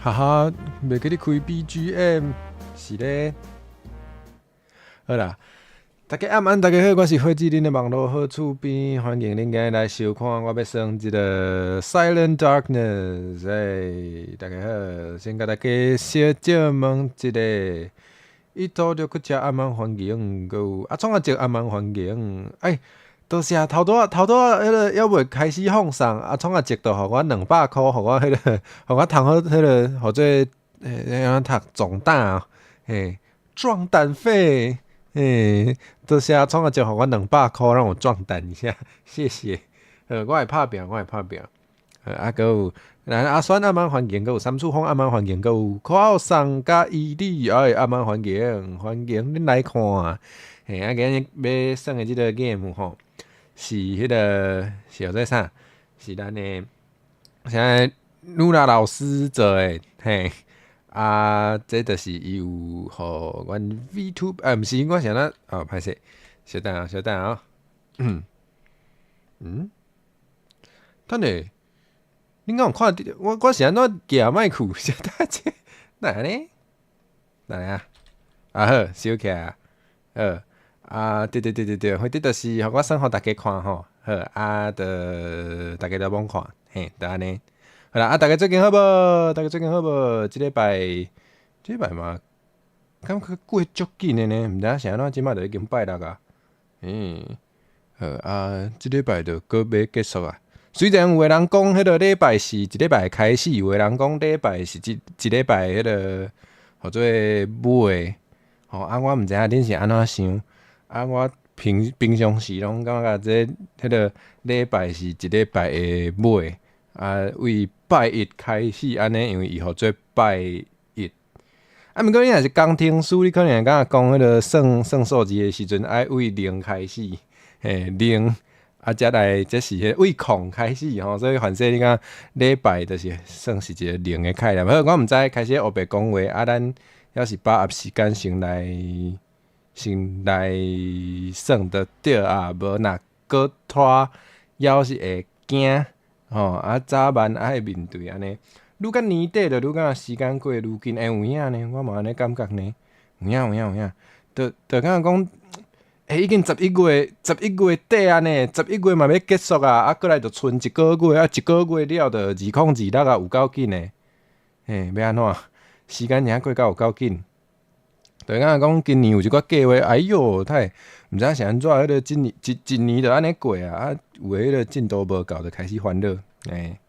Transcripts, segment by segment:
哈哈，袂記你開 BGM 是咧。好啦，大家暗安，大家好，我是火志恁的網路好厝邊，歡迎恁今日來收看我欲耍這个 Silent Darkness。欸，大家好，先共大家小借問一下，伊拄著去食暗暗環境，閣有阿創啊食暗暗環境，欸，多謝頭拄仔頭拄仔彼个猶未開始放送，阿創啊直就予我200箍，予我彼个，予我通好彼个，予做欸，按怎讀壯膽，嘿，壯膽費，嘿，多謝阿創啊，就予我兩百箍，讓我壯膽一下，謝謝。我會拍拚，我會拍拚。啊，閣有，咱阿選暗暗環境，閣有三處風暗暗環境，閣有可送佮伊里，哎，暗暗環境，歡迎恁來看。嘿，啊，今日欲耍的這个 game 吼，是彼个是叫做啥？是咱的現在露娜老師做的，嘿，啊，這就是伊有予阮 VTube，啊，毋是，我是按怎？哦，歹勢，稍等啊，稍等啊，嗯，嗯，等下，恁敢有看著？我是按怎夾麥克？小等下，哪按呢？哪按啊？啊好，收起來，好。啊，對對對對對，反正就是予我耍予大家看吼，好，啊，就大家來罔看，嘿，就按呢。好啦，啊，大家最近好無？大家最近好無？這禮拜，這禮拜嘛，感覺過足緊的呢，毋知影是按怎，這擺就已經拜六啊。嗯，好啊，這禮拜就閣欲結束啊。雖然有的人講彼个禮拜是一禮拜開始，有的人講禮拜是一一禮拜彼个號做尾，吼，啊，我毋知影恁是按怎想。啊，我平平常時攏感覺這彼个禮拜是一禮拜的尾，啊，為拜一開始按呢，因為伊號做拜一。啊，毋過你若是工程師，你可能會感覺講彼个算算數字的時陣愛為零開始，嘿，零啊，才來這是彼為空開始吼，所以凡勢你講禮拜就是算是一個零的概念。好，我毋知開始烏白講話，啊，咱猶是把握時間先來。先來耍就對啊，無若閣拖，猶是會驚吼。啊，早晚愛面對按呢。愈到年底就愈感覺時間過愈緊，欸，有影呢，我嘛按呢感覺呢，有影有影有影，就感覺講，欸，已經十一月，十一月底啊呢，十一月嘛欲結束啊，啊，閣來就賰一个月，啊，一个月了就2026啊，有夠緊的，嘿，欲按怎？時間爾過甲有夠緊。就敢若講今年有一寡計劃，哎喲，太毋知影是按怎，彼个一年一一年就按呢過啊，啊，有的彼个進度無夠，就開始煩惱，欸。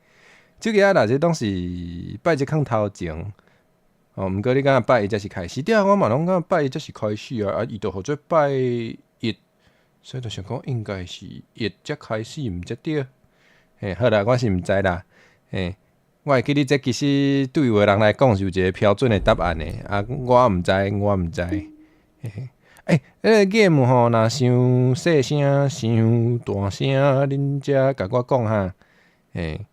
這个啊，若這攏是拜一囥頭前，哦，毋過你感覺拜一才是開始？對啊，我嘛攏感覺拜一才是開始啊，啊，伊就號做拜一，所以就想講應該是一才開始，毋才對。嘿，好啦，我是毋知啦，嘿。我會記得這其實對有的人來講是有一個標準的答案的，啊，我毋知，我毋知。嘿，欸，彼个 game 吼，若傷細聲、傷大聲，恁才共我講哈，嘿。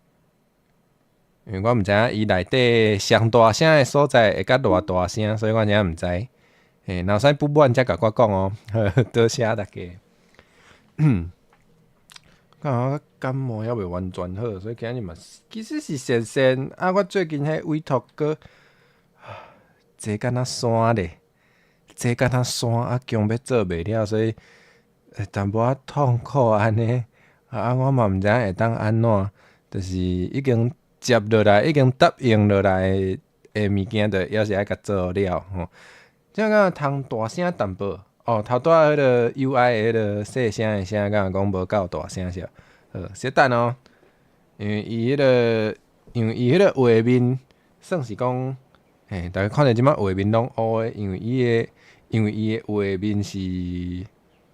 因為我毋知影伊內底上大聲的所在會甲偌大聲，所以我真毋知。嘿，若有啥不滿才共我講哦，好，多謝大家。感覺我感冒猶未完全好，所以今日嘛，其實是閒閒。啊，我最近彼委託閣坐敢若山咧，坐敢若山啊，強欲做袂了，所以會淡薄仔痛苦按呢。啊，我嘛毋知影會當按怎，就是已經接落來，已經答應落來的物件，就猶是愛共做了吼。這敢通大聲淡薄？哦，頭拄仔彼个 UI 的彼个細聲的聲，敢若講無夠大聲是？好，小等哦，因為伊彼個畫面算是講，嘿，大家看著這擺畫面攏烏的，因為伊的畫面是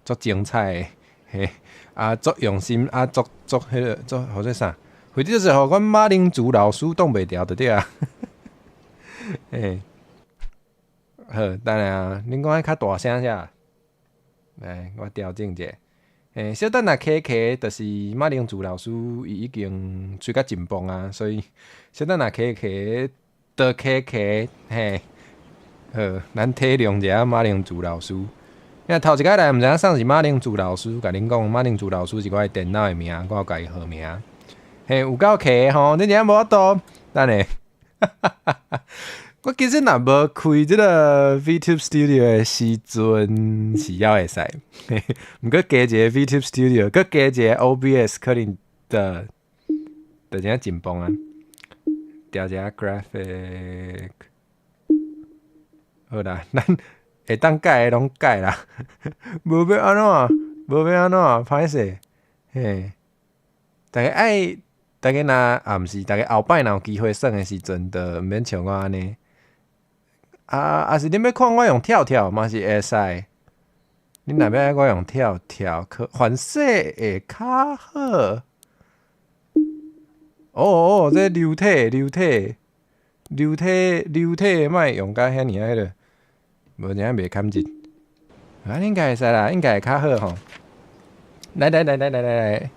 足精彩的，嘿，啊，足用心，啊，足足彼个足號做啥？或者是予阮馬鈴薯老師擋袂牢就對啊，嘿，好，等下啊，恁講愛較大聲啥？來，我調整者。欸，小等下卡卡，就是馬鈴薯老師伊已經吹甲真棒啊，所以小等下卡卡，就卡卡，嘿，好，咱體諒一下馬鈴薯老師。因為頭一擺來毋知影啥是馬鈴薯老師，共恁講，馬鈴薯老師是我的電腦的名，我有共伊號名。嘿，有夠卡吼，恁遮無法度，等下。我其實若無開這个 VTube Studio 的時陣是猶會使，毋過加一个 VTube Studio，閣加一个 OBS，可能就真正緊繃啊！調一下 graphic，好啦，咱會當改的攏改啦，無欲按怎，無欲按怎，歹勢，嘿，逐家愛，逐家若啊，毋是，逐家後擺若有機會耍的時陣，就毋免像我按呢。啊，啊是恁欲看我用跳跳嘛是會使。恁若欲愛我用跳跳，可反勢會較好。哦哦，這流體流體流體流體，莫用甲遐爾仔彼个，無真袂堪入。啊，應該會使啦，應該會較好吼。來來來來來來來。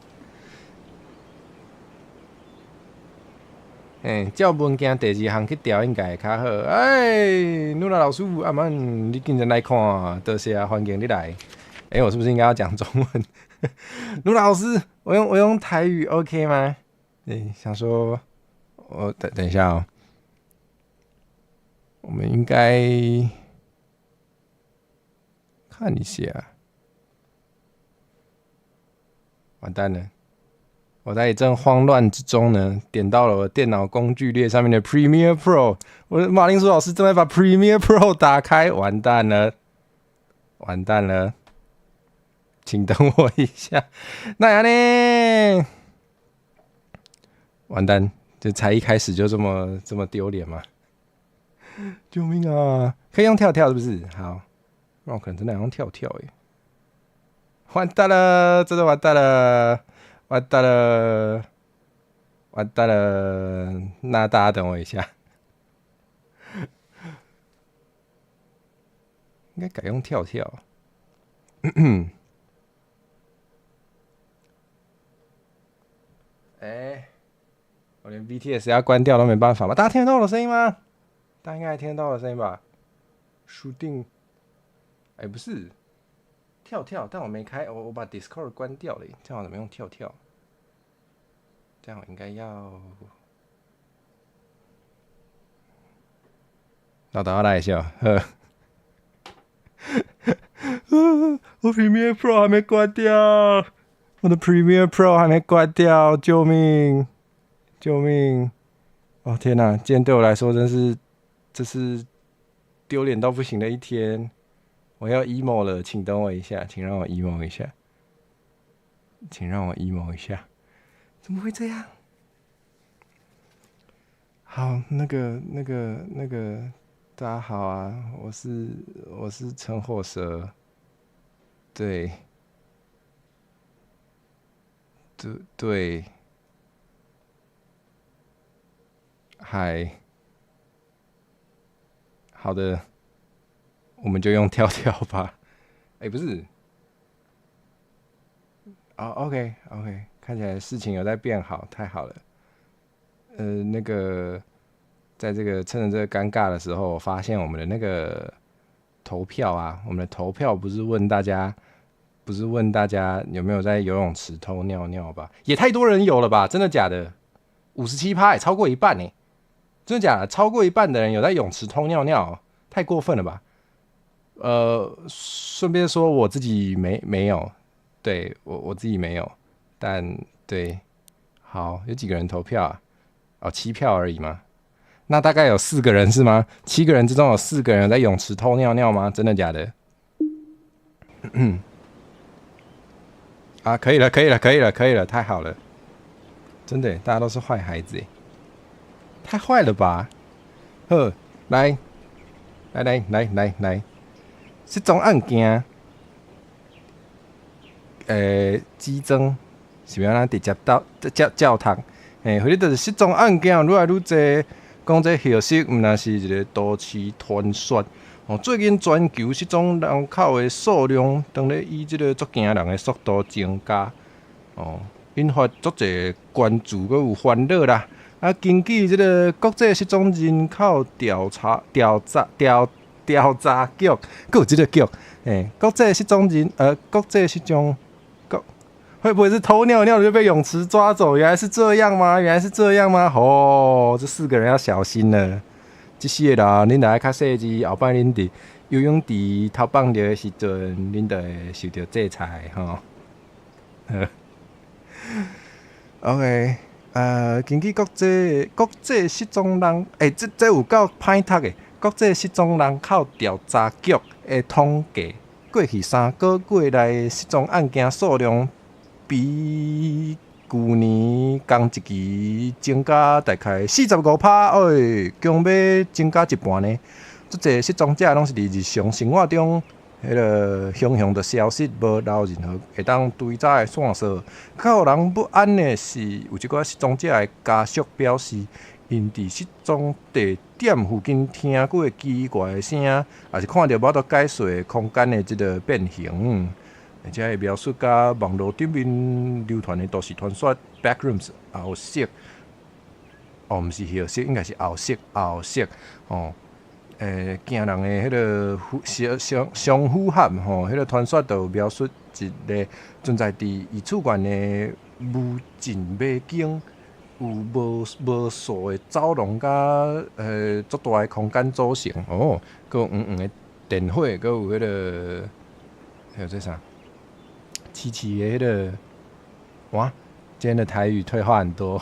欸，照文件第二項去調，應該會較好。哎，努拉老師，阿曼，你竟然來看，多謝啊，歡迎你來。欸，我是不是應該要講中文？努拉老師，我用台語 OK 嗎？欸，想說，我等等一下哦，我們應該看一下。完蛋了。我在一陣慌亂之中呢，點到了我電腦工具列上面的 Premiere Pro。我的馬鈴薯老師正在把 Premiere Pro 打開，完蛋了，完蛋了，請等我一下。那樣呢？完蛋，這才一開始就這麼丟臉嗎？救命啊！可以用跳跳是不是？好，那我可能真的要用跳跳耶。完蛋了，真的完蛋了。完蛋了，完蛋了！那大家等我一下，應該改用跳跳。欸，我連 VTS 要關掉都沒辦法吧？大家聽得到我的聲音嗎？大家應該聽得到我的聲音吧？輸定，欸，不是。跳跳，但我沒開，我把 Discord 關掉了，這樣我怎麼用跳跳？這樣我應該要，老大我來一下，呵，我 Premiere Pro 還沒關掉，我的 Premiere Pro 還沒關掉，救命！救命！哦天哪，今天對我來說真是，這是丟臉到不行的一天。我要 emo 了，請等我一下，請讓我 emo 一下，請讓我 emo 一下，怎麼會這樣？好，那個，大家好啊，我是陳火蛇，對，對對，嗨，好的。我們就用跳跳吧。欸，不是，哦，OK OK，看起來事情有在變好，太好了。那個，在這個趁著這個尷尬的時候，我發現我們的那個投票啊，我們的投票不是問大家，不是問大家有沒有在游泳池偷尿尿吧？也太多人有了吧？真的假的？57%，欸，超過一半欸，真的假的？超過一半的人有在泳池偷尿尿，太過分了吧？順便說，我自己沒有，對，我自己沒有，但對，好，有幾個人投票啊？哦，7票而已嗎？那大概有4個人是嗎？7個人之中有4個人在泳池偷尿尿嗎？真的假的？啊，可以了，可以了，可以了，可以了，太好了！真的，大家都是壞孩子，太壞了吧？呵，來，來來來來來。失蹤案件，激增，是欲按怎直接到教堂？嘿，或者就是失蹤案件愈來愈濟，講這消息毋但是一个都市傳說。哦，最近全球失蹤人口的數量，當咧以這个足驚人的速度增加，哦，引發足濟關注，閣有煩惱啦。啊，根據這个國際失蹤人口調查調查調。調查局，閣有這个局，欸，國際失蹤人，國際失蹤，國，会不会是偷尿尿就被泳池抓走？原来是這樣嗎？原來是這樣嗎？哦，這四個人要小心了。這四個人，恁著愛較細緻，後擺恁佇游泳池偷放尿的時陣，恁就會受著制裁吼。OK，根據國際失蹤人，這有夠歹讀的。國際失蹤人口調查局的統計，過去3個月內失蹤案件數量比舊年仝一期增加大概45%，哎，強欲增加一半呢。足濟失蹤者攏是佇日常生活中，彼个雄雄就消失，無留任何會當追查的線索。較予人不安的是，有一寡失蹤者的家屬表示，𪜶佇失蹤地點附近聽過奇怪的聲，抑是看著無法度解釋的空間的這个變形，而且會描述佮網路頂面流傳的都市傳說 Backrooms 後室，哦，毋是後室，應該是後室後室哦。驚人的彼个相相相符合吼，彼个傳說就描述一个存在佇異次元的無盡迷宮，有無數的走廊佮足大的空間組成哦，閣有黃黃的電火，閣有彼个還有這啥？刺刺的彼个，哇！今天的台語退化很多。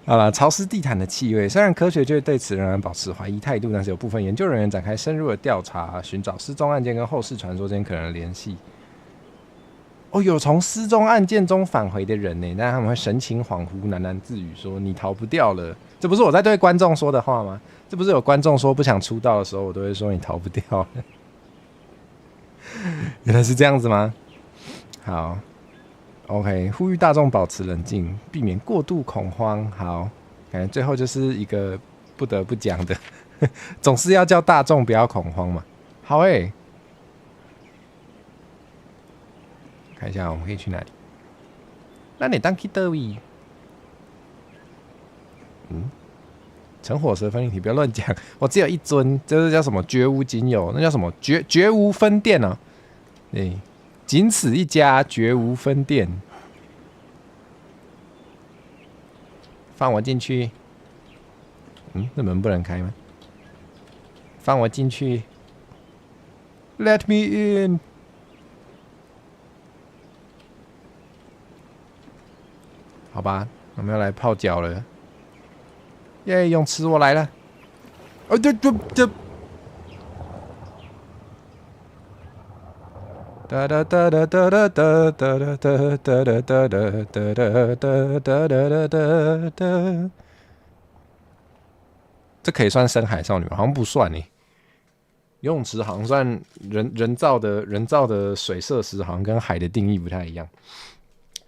好了，潮濕地毯的氣味，雖然科學界對此仍然保持懷疑態度，但是有部分研究人員展開深入的調查，尋找失蹤案件跟後世傳說間可能的聯繫。哦，有從失蹤案件中返回的人呢，但他們會神情恍惚，喃喃自語說：“你逃不掉了。”這不是我在對觀眾說的話嗎？這不是有觀眾說不想出道的時候，我都會說你逃不掉了。原來是這樣子嗎？好。OK，呼籲大眾保持冷靜，避免過度恐慌。好，感覺最後就是一個不得不講的，總是要叫大眾不要恐慌嘛。好欸，看一下我們可以去哪裡？咱會當去佗位？嗯，成火蛇分靈體，不要亂講。我只有一尊，這是叫什麼？絕無僅有，那叫什麼？絕無分店啊？對。僅此一家，絕無分店。放我進去。嗯，那門不能開嗎？放我進去。Let me in。好吧，我們要來泡腳了。耶，泳池我來了。哦，對對對。噠噠噠噠噠噠噠噠噠噠噠噠噠噠噠噠噠噠。這可以算深海少女嗎？好像不算呢。游泳池好像算人造的水設施，好像跟海的定義不太一樣。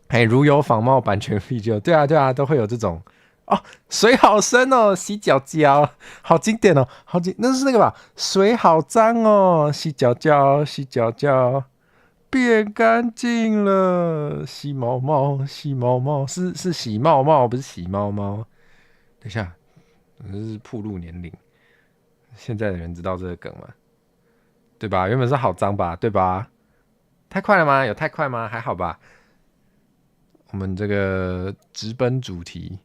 哎，如有仿冒版權必究。對啊對啊，都會有這種。哦，水好深哦，洗腳腳，好經典哦，好經，那是那個吧？水好髒哦，洗腳腳，洗腳腳。變乾淨了，洗毛毛，洗毛毛，是洗帽帽，不是洗貓貓。等一下，這是暴露年齡。現在的人知道這個梗嗎？對吧？原本是好髒吧？對吧？太快了嗎？有太快嗎？還好吧。我們這個直奔主題，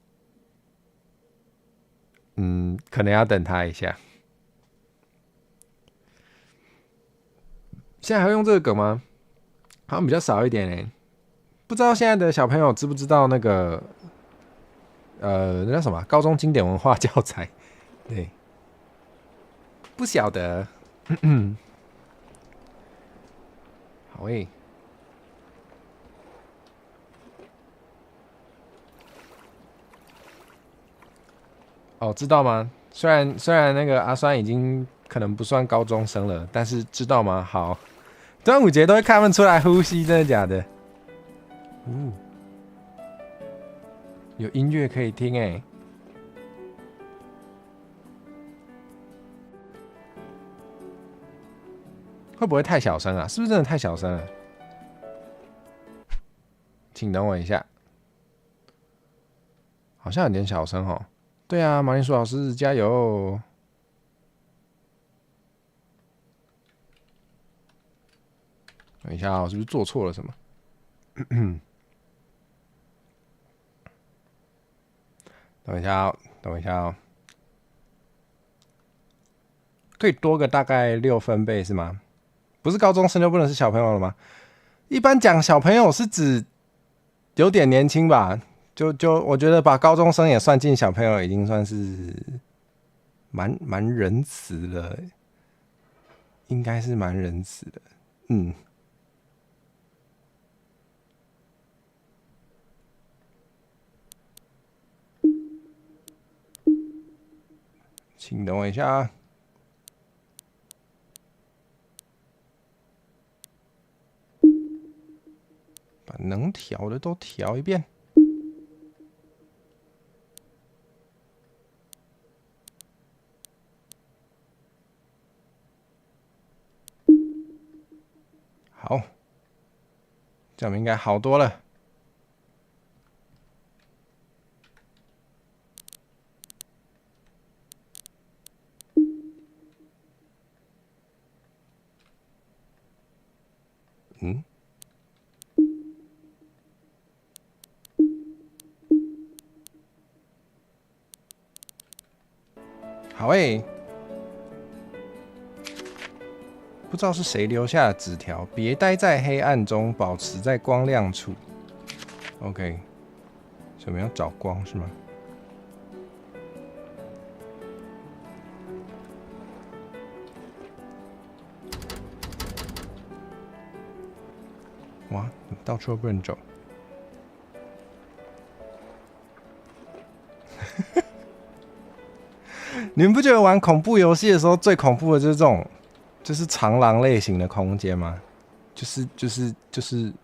可能要等他一下。現在還會用這個梗嗎？好像比較少一點欸，不知道現在的小朋友知不知道那個，那叫什麼？高中經典文化教材，對，不曉得。好欸，哦，知道嗎？雖然那個阿酸已經可能不算高中生了，但是知道嗎？好。端午節都會看他們出來呼吸，真的假的？哦，有音樂可以聽欸。會不會太小聲啊？是不是真的太小聲了？請等我一下，好像有點小聲哦。對啊，馬鈴薯老師加油！等一下，我是不是做錯了什麼？等一下哦，等一下哦，可以多个大概6分贝是嗎？不是高中生就不能是小朋友了嗎？一般講小朋友是指有點年輕吧？就我覺得把高中生也算進小朋友，已經算是蠻仁慈了，應該是蠻仁慈的，嗯。請等我一下啊！把能調的都調一遍。好，這樣應該好多了。嗯，好欸，不知道是誰留下的紙條，別待在黑暗中，保持在光亮處。OK，所以我們要找光是嗎？哇，到處都不能走。你們不覺得玩恐怖遊戲的時候最恐怖的就是這種，就是長廊類型的空間嗎？就是，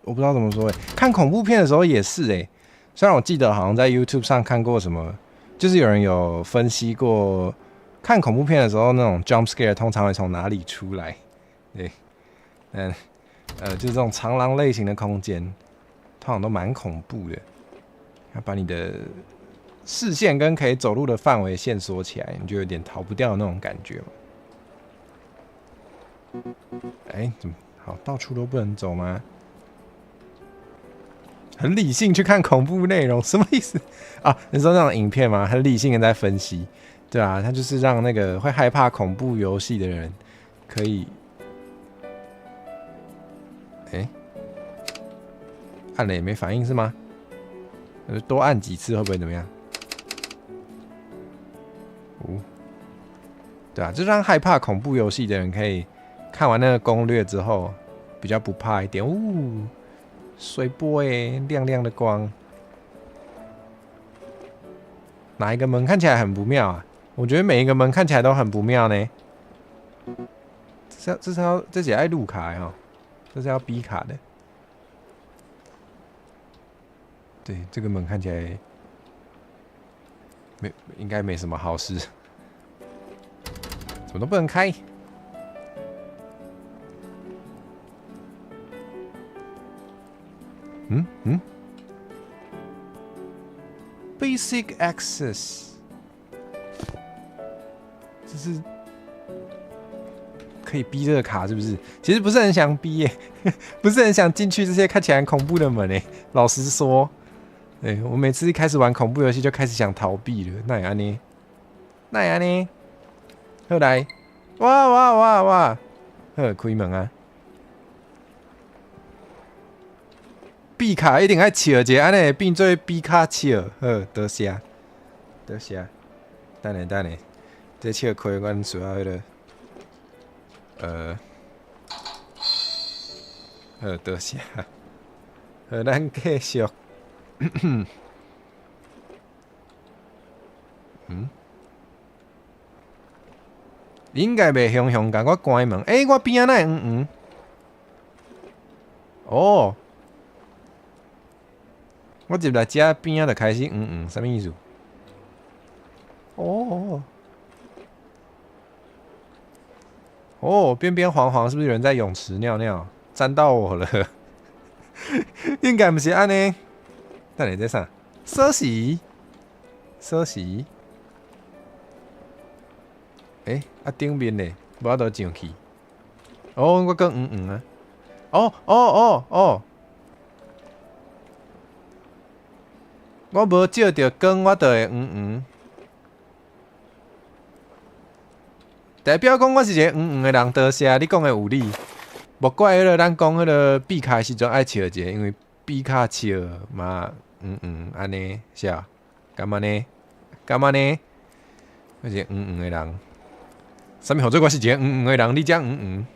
我不知道怎麼說欸。看恐怖片的時候也是欸。雖然我記得好像在 YouTube 上看過什麼，就是有人有分析過，看恐怖片的時候那種 jump scare 通常會從哪裡出來？對，嗯。就是這種長廊類型的空間，通常都蠻恐怖的。要把你的視線跟可以走路的範圍限縮起來，你就有點逃不掉的那種感覺嘛。哎，怎麼好到處都不能走嗎？很理性去看恐怖內容，什麼意思啊？你說那種影片嗎？很理性的在分析，對啊，他就是讓那個會害怕恐怖遊戲的人可以。哎，按了也沒反應是嗎？多按幾次會不會怎麼樣？哦，對啊，就讓害怕恐怖遊戲的人可以看完那個攻略之後，比較不怕一點。嗚，水波哎，亮亮的光。哪一個門看起來很不妙啊？我覺得每一個門看起來都很不妙呢。這是愛錄卡的齁。這是要嗶卡的，對，這個門看起來沒，應該沒什麼好事，怎麼都不能開？嗯嗯，Basic Access，這是。可以逼這個卡是不是？其實不是很想逼耶，不是很想進去這些看起來很恐怖的門欸。老實說，欸，我每次一開始玩恐怖遊戲就開始想逃避了。哪會按呢？哪會按呢？好來，哇哇哇哇！好，開門啊！嗶卡一定愛笑一下，按呢會變做比卡笑。好，多謝，多謝。等下等下，這笑開阮需要彼个。好，多謝。好，咱繼續。嗯？應該袂雄雄共我關門。欸，我邊仔哪會黃黃？哦，我入來遮邊仔就開始黃黃，啥物意思？哦。哦，邊邊黃黃，是不是有人在泳池尿尿？沾到我了，應該毋是按呢。等下這啥？鎖匙，鎖匙。欸，啊頂面咧，無法度上去。哦，我閣黃黃啊。哦哦哦哦。我無照著光，我就會黃黃。代表講我是一個黃黃的人，多謝你講的有理。莫怪彼個咱講彼個閉卡的時陣愛笑一下，因為閉卡笑嘛黃黃按呢，是啊？敢按呢？敢按呢？我是黃黃的人。啥物號做我是一個黃黃的人？你才黃黃。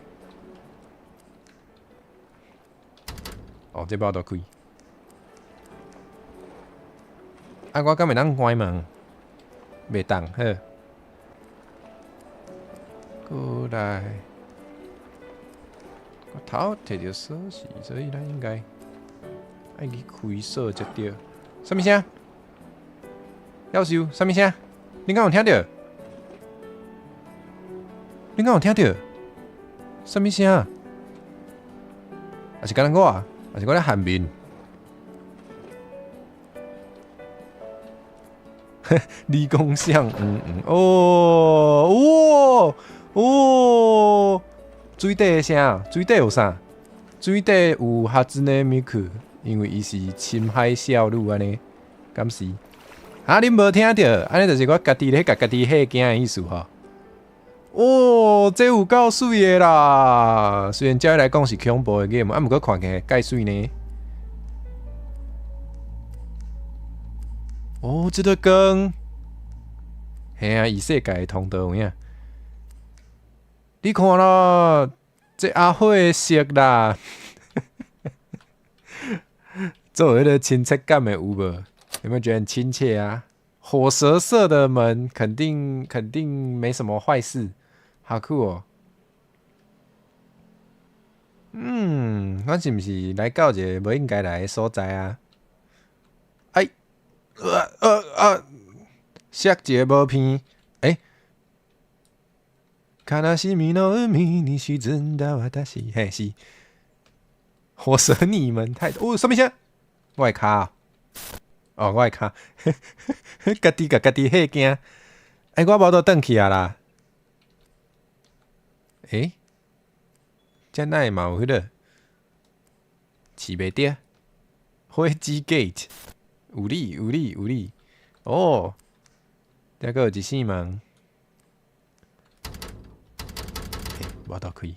哦，這無法度開。啊，我敢會當關門？袂當，好。過來，我頭提著鎖匙，所以咱應該愛去開鎖才對。啥物聲？夭壽，啥物聲？你敢有聽著？你敢有聽著？啥物聲？抑是敢若我？抑是我咧喊面？理工像，嗯嗯，哦，哇，哦，水底的聲，水底有啥？水底有哈茲內米克，因為伊是深海少女按呢，敢是？啊，恁無聽著？按呢就是我家己咧共家己嚇驚的意思吼。哦，這有夠媠的啦！雖然照來講是恐怖的 game，啊，毋過看起來蓋媠呢。哦，這個光，嘿啊，異世界的通道有影。你看咯，這阿火的色啦，做彼个親切感的有無？有沒有覺得很親切啊？火蛇色的門，肯定肯定沒什麼壞事，好酷哦。嗯，我是毋是來到一个無應該來的所在啊？哎！摔一个無片，欸，悲しみの海に沈んだ私，嘿是，火蛇你們太，哦，啥物聲？我的跤，哦，我的跤，家己共家己嚇驚，欸，我無倒轉去啊啦，欸，這哪會嘛有彼个？飼袂著，火機 gate。有理有理有理，哦，這閣有一扇門，欸，無法度開。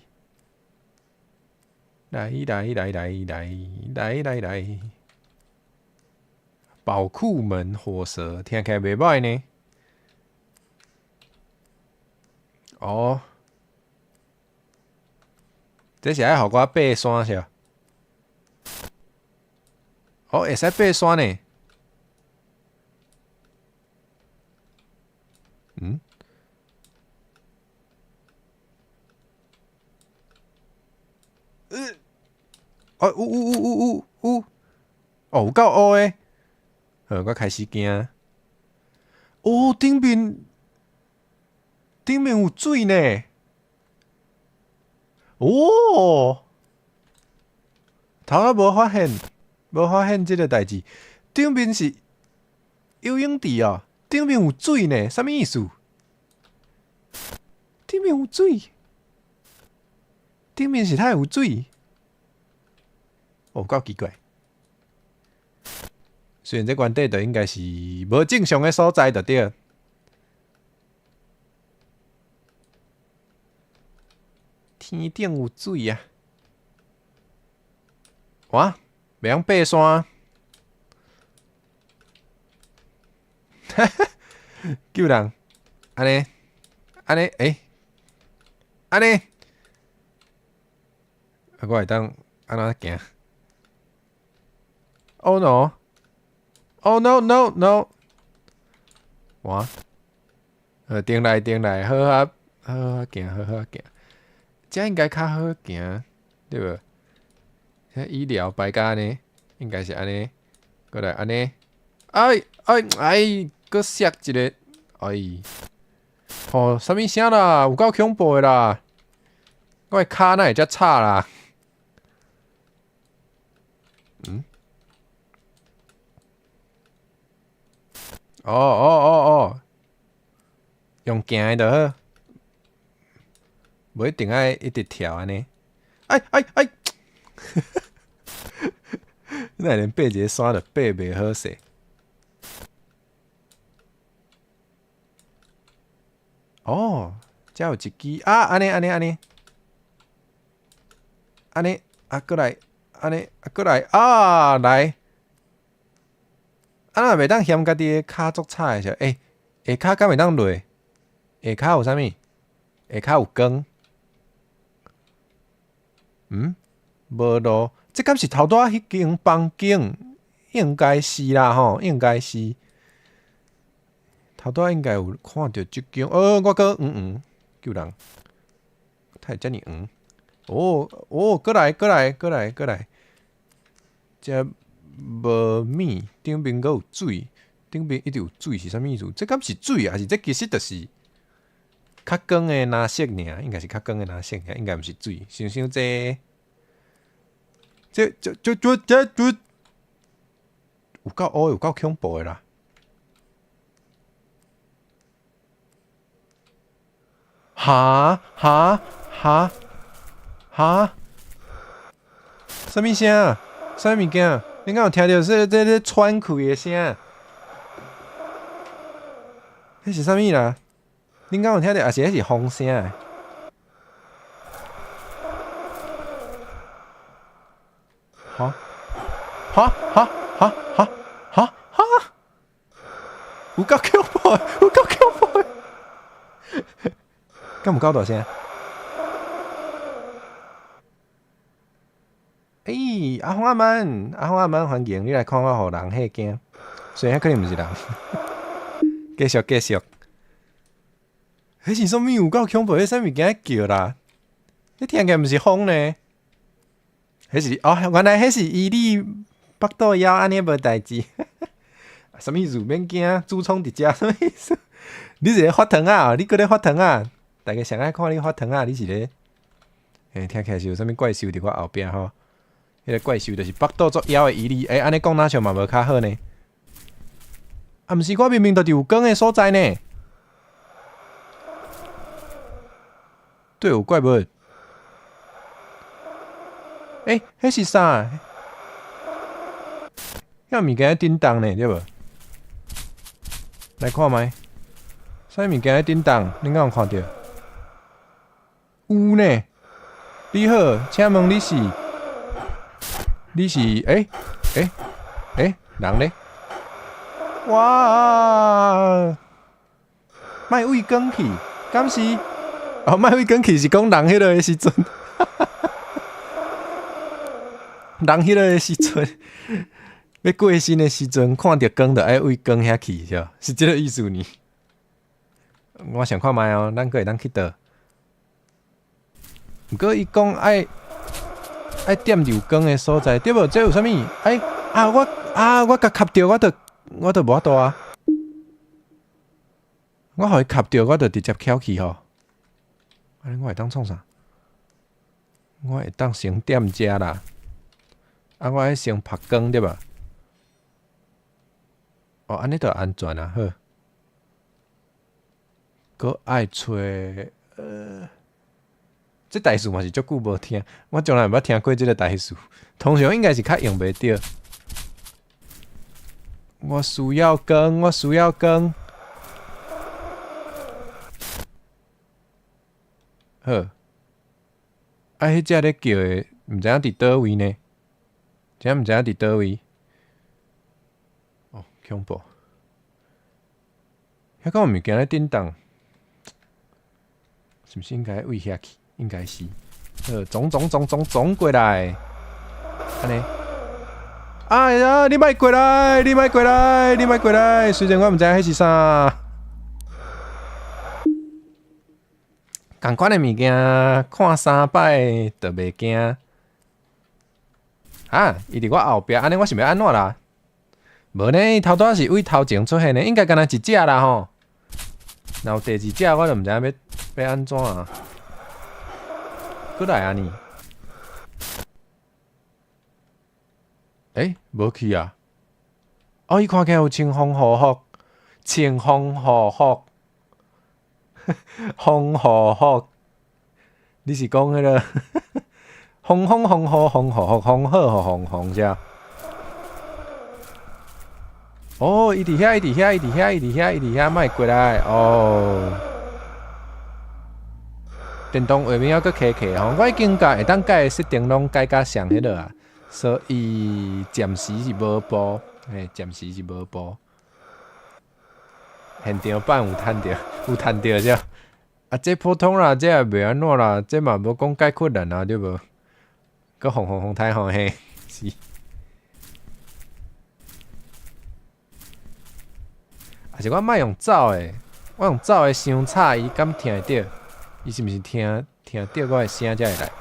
來來來來來來來來，寶庫門火蛇聽起來袂䆀呢。哦，這是愛予我爬山是？哦，會使爬山呢。嗯？哦，有有有有有有，哦，有夠烏的，好，我開始驚。哦，頂面頂面有水呢。哦，頭仔無發現，無發現這个代誌。頂面是游泳池哦，頂面有水呢，啥物意思？頂面有水，頂面是哪會有水？哦，夠奇怪。雖然這原底就應該是無正常的所在，就對。天頂有水啊！哇，袂曉爬山，哈哈，救人，按呢，按呢，欸，按呢，啊，我會當按怎行？Oh no! Oh no no no! 哇，頂來頂來，好啊好啊行，好好行，這應該較好行，對無？這醫療擺甲按呢，應該是按呢，過來按呢，哎哎哎，閣摔一个，哎，吼，啥物聲啦？有夠恐怖的啦！我的跤哪會遮吵啦？嗯？哦哦哦哦，用行的就好，無一定愛一直跳按呢。哎哎哎！哪會連爬一个山都爬袂好勢？哦，遮有一支啊，按呢按呢按呢，按呢啊，閣來，按呢啊，閣來啊，來。啊，若袂當嫌家己的跤足吵的時候，欸，下跤敢會當落？下跤有啥物？下跤有光。嗯？無路，這敢是頭拄仔彼間房間？應該是啦吼，應該是。頭拄仔應該有看著這間，哦，我閣黃黃救人，哪會遮爾黃？哦哦，閣來閣來閣來閣來，這。無物，頂面閣有水，頂面一直有水是啥物意思？這敢是水，還是這其實就是較光的藍色爾？應該是較光的藍色爾，應該毋是水。想想這，這、這、這、這、這、這，有夠烏，有夠恐怖的啦！哈哈哈哈！啥物聲？啥物件？你敢有聽著這這這喘氣的聲？彼是啥物啦？恁敢有聽著？抑是彼是風聲？哈？哈哈哈哈哈哈！有夠恐怖！有夠恐怖！敢有夠大聲？欸，阿紅阿曼，阿紅阿曼，歡迎你來看我，予人嚇驚。雖然彼可能毋是人。繼續繼續。彼是啥物？有夠恐怖！彼啥物件咧叫啦？彼聽起來毋是風呢？彼是哦，原來彼是伊你腹肚枵，按呢無代誌。啥物意思？免驚，主創佇遮，啥物意思？你是咧發糖仔？你閣咧發糖仔？大家上愛看你發糖仔，你是咧？欸，聽起來是有啥物怪獸佇我後壁吼？彼個怪獸就是腹肚足枵的伊你，欸，按呢講若像嘛無較好呢？啊，毋是我明明就佇有光的所在呢。對，有怪物。欸，彼是啥？遐物件咧振動呢，對無？來看覓，啥物件咧振動？恁敢有看著？有呢。你好，請問你是？你是？欸欸欸，人咧？哇！莫畏光去，敢是？哦，莫畏光去是講人彼落的時陣，人彼落的時陣，欲過身的時陣，看著光就愛畏光遐去，是是這個意思呢？我想看覓哦，咱閣會當去佗？毋過伊講愛愛踮有光的所在，對無？這有啥物？欸啊！我啊！我共磕著，我就我就無法度啊！我予伊磕著，我就直接翹去吼。按呢我會當創啥？我會當先踮遮啦。啊，我愛先曝光對吧？哦，按呢就安全啊，好。閣愛揣這台詞嘛是足久無聽，我從來毋捌聽過這个台詞。通常應該是較用袂著。我需要光，我需要光。好。啊，彼隻咧叫的，毋知影佇佗位呢？真毋知影佇佗位。哦，恐怖！遐敢有物件咧振動？是毋是應該位遐去？應該是。好，總總總總總過來，按呢。哎呀，你莫過來，你莫過來，你莫過來。雖然我毋知影彼是啥，仝款的物件，看三擺就袂驚。啊，伊佇我後壁，按呢我是欲按怎啦？無呢，伊頭拄仔是位頭前出現的，應該干焦一隻啦吼。若有第二隻，我就毋知影欲按怎啊。閣來啊你？欸，無去啊？哦，伊看起來有穿防護服，穿防護服，防護服。你是講彼个防風防雨防護服防好予防防啥？哦，伊佇遐，伊佇遐，伊佇遐，伊佇遐，伊佇遐，莫過來哦。電動畫面猶閣起起吼，我已經共會當改的設定攏改甲上彼落啊，所以暫時是無報，嘿，暫時是無報。現場版有趁著，有趁著啥？啊，這普通啦，這也袂按怎啦，這嘛無講介困難啊，對無？閣紅紅紅太吼嘿，是。啊是我莫用走的，我用走的傷吵，伊敢聽會著？伊是毋是聽聽著我的聲才會來？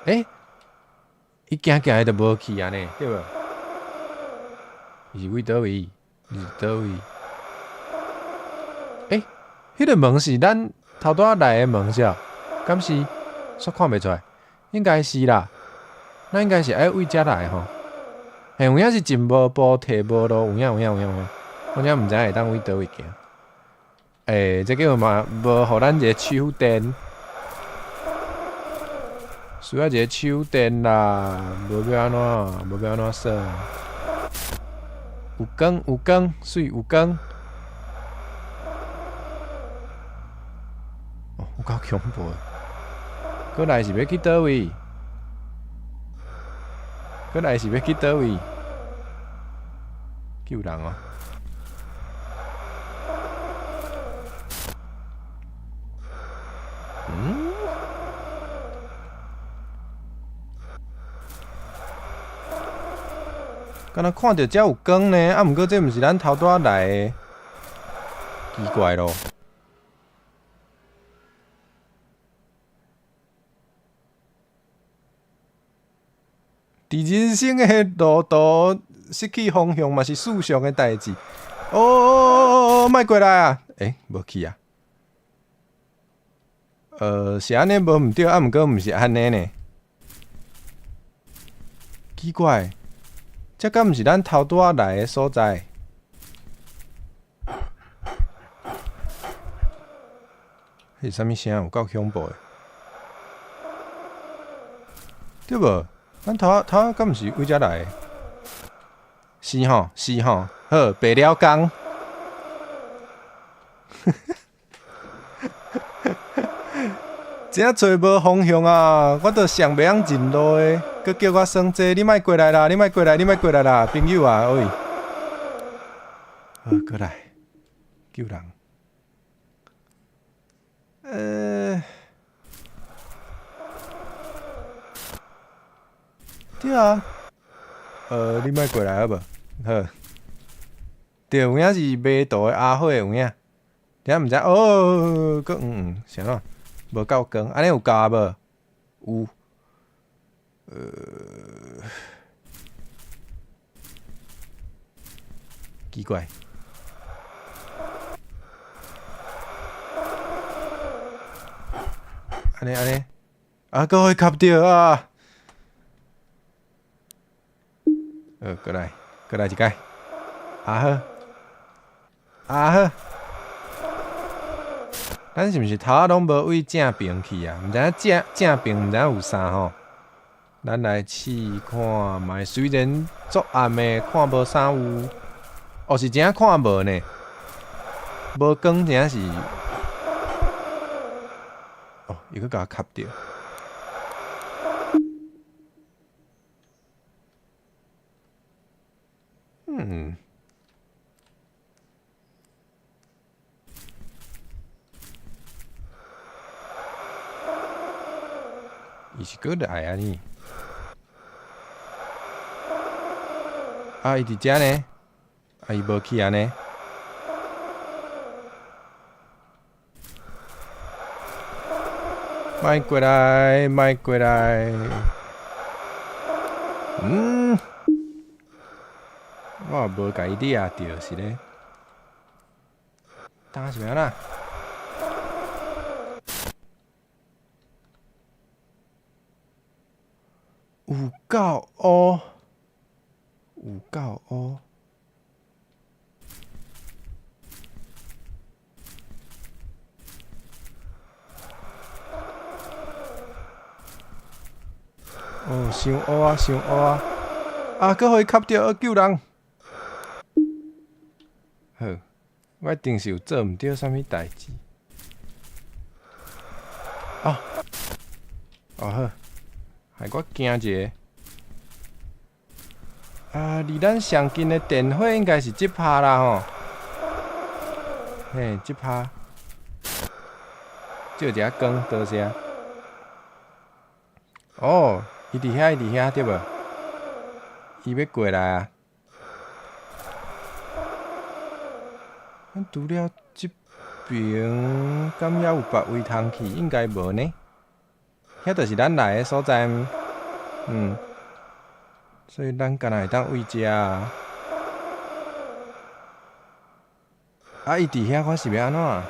欸，伊行行就無去啊呢，對無？伊是為佗位？伊是佗位？欸，彼個門是咱頭拄仔來的門是？敢是？煞看袂出來，應該是啦。咱應該是愛為遮來吼。嘿，有影是真無步提無路，有影有影有影有影。我真毋知會當為佗位行。欸，這叫嘛無予咱一個手電，需要一個手電啦，無欲按怎，無欲按怎耍。有光有光，媠有光。哦，有夠恐怖的。閣來是欲去佗位？閣來是欲去佗位？救人哦！嗯？敢若看著遮有光呢，啊，毋過這毋是咱頭拄仔來的，奇怪咯。佇人生的路途失去方向嘛是世常的代誌。哦哦哦哦，莫過來啊！欸，無去啊。是按呢無毋對，啊，毋過毋是按呢呢。奇怪，這敢毋是咱頭拄仔來的所在？彼是啥物聲？有夠恐怖的，對無？咱頭仔頭仔敢毋是為遮來的？是吼，是吼，好，白了工。真揣無方向啊！我都上袂曉認路的，閣叫我耍這，你莫過來啦！你莫過來，你莫過來啦，朋友啊，喂！好，過來，救人。對啊，你莫過來好無？好。對，有影是迷途的阿火有影，你毋知哦，閣黃黃，啥怎？無夠光，按呢有夠啊無？有。奇怪。按呢按呢，啊，閣予伊磕著啊！過來，過來一擺。啊好，啊好。咱是毋是頭仔攏無對正爿去啊？毋知影正正爿毋知影有啥吼？咱來試看覓，雖然足暗的，看無啥有，哦是真正看無呢，無光真正是，哦，又閣共我磕著。嗯。伊是閣來啊呢？啊，伊佇遮呢？啊，伊無去啊呢？莫過來，莫過來。嗯，我也無共伊掠著是咧。當是欲按怎？有夠烏，有夠烏。哦，傷烏啊，傷烏啊！啊，閣予伊磕著，救人！好，我一定是有做毋對啥物代誌。哦，哦好，害我驚一下。啊，離咱上近的電火應該是這趴啦吼。嘿，這趴。照一下光，多謝。哦，伊佇遐，伊佇遐，對無？伊欲過來啊！咱除了這爿，敢猶有別位通去？應該無呢。遐就是咱來的所在。所以咱敢若會當對遮啊。啊！伊佇遐，我是欲按怎？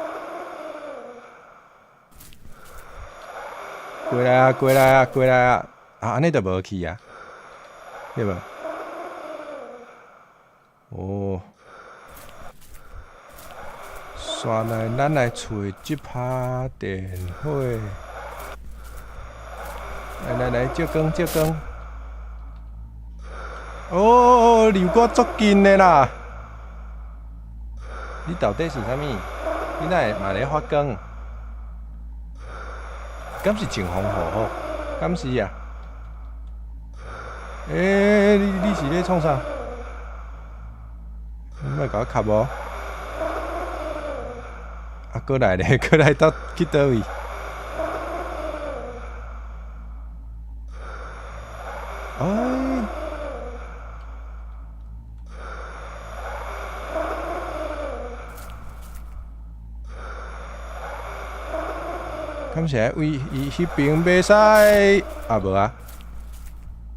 過來啊！過來啊！過來啊！啊，按呢就無去啊，對無？哦，煞來，咱來揣這趴電火。來來來，照光照光。哦，離我足近的啦！你到底是啥物？你哪會嘛咧發光？敢是晴風雨雨？敢是啊？欸，你是咧創啥？你莫共我磕哦！啊，閣來咧，閣來到去佗位？哎！敢是愛對伊彼爿袂使？啊無啊？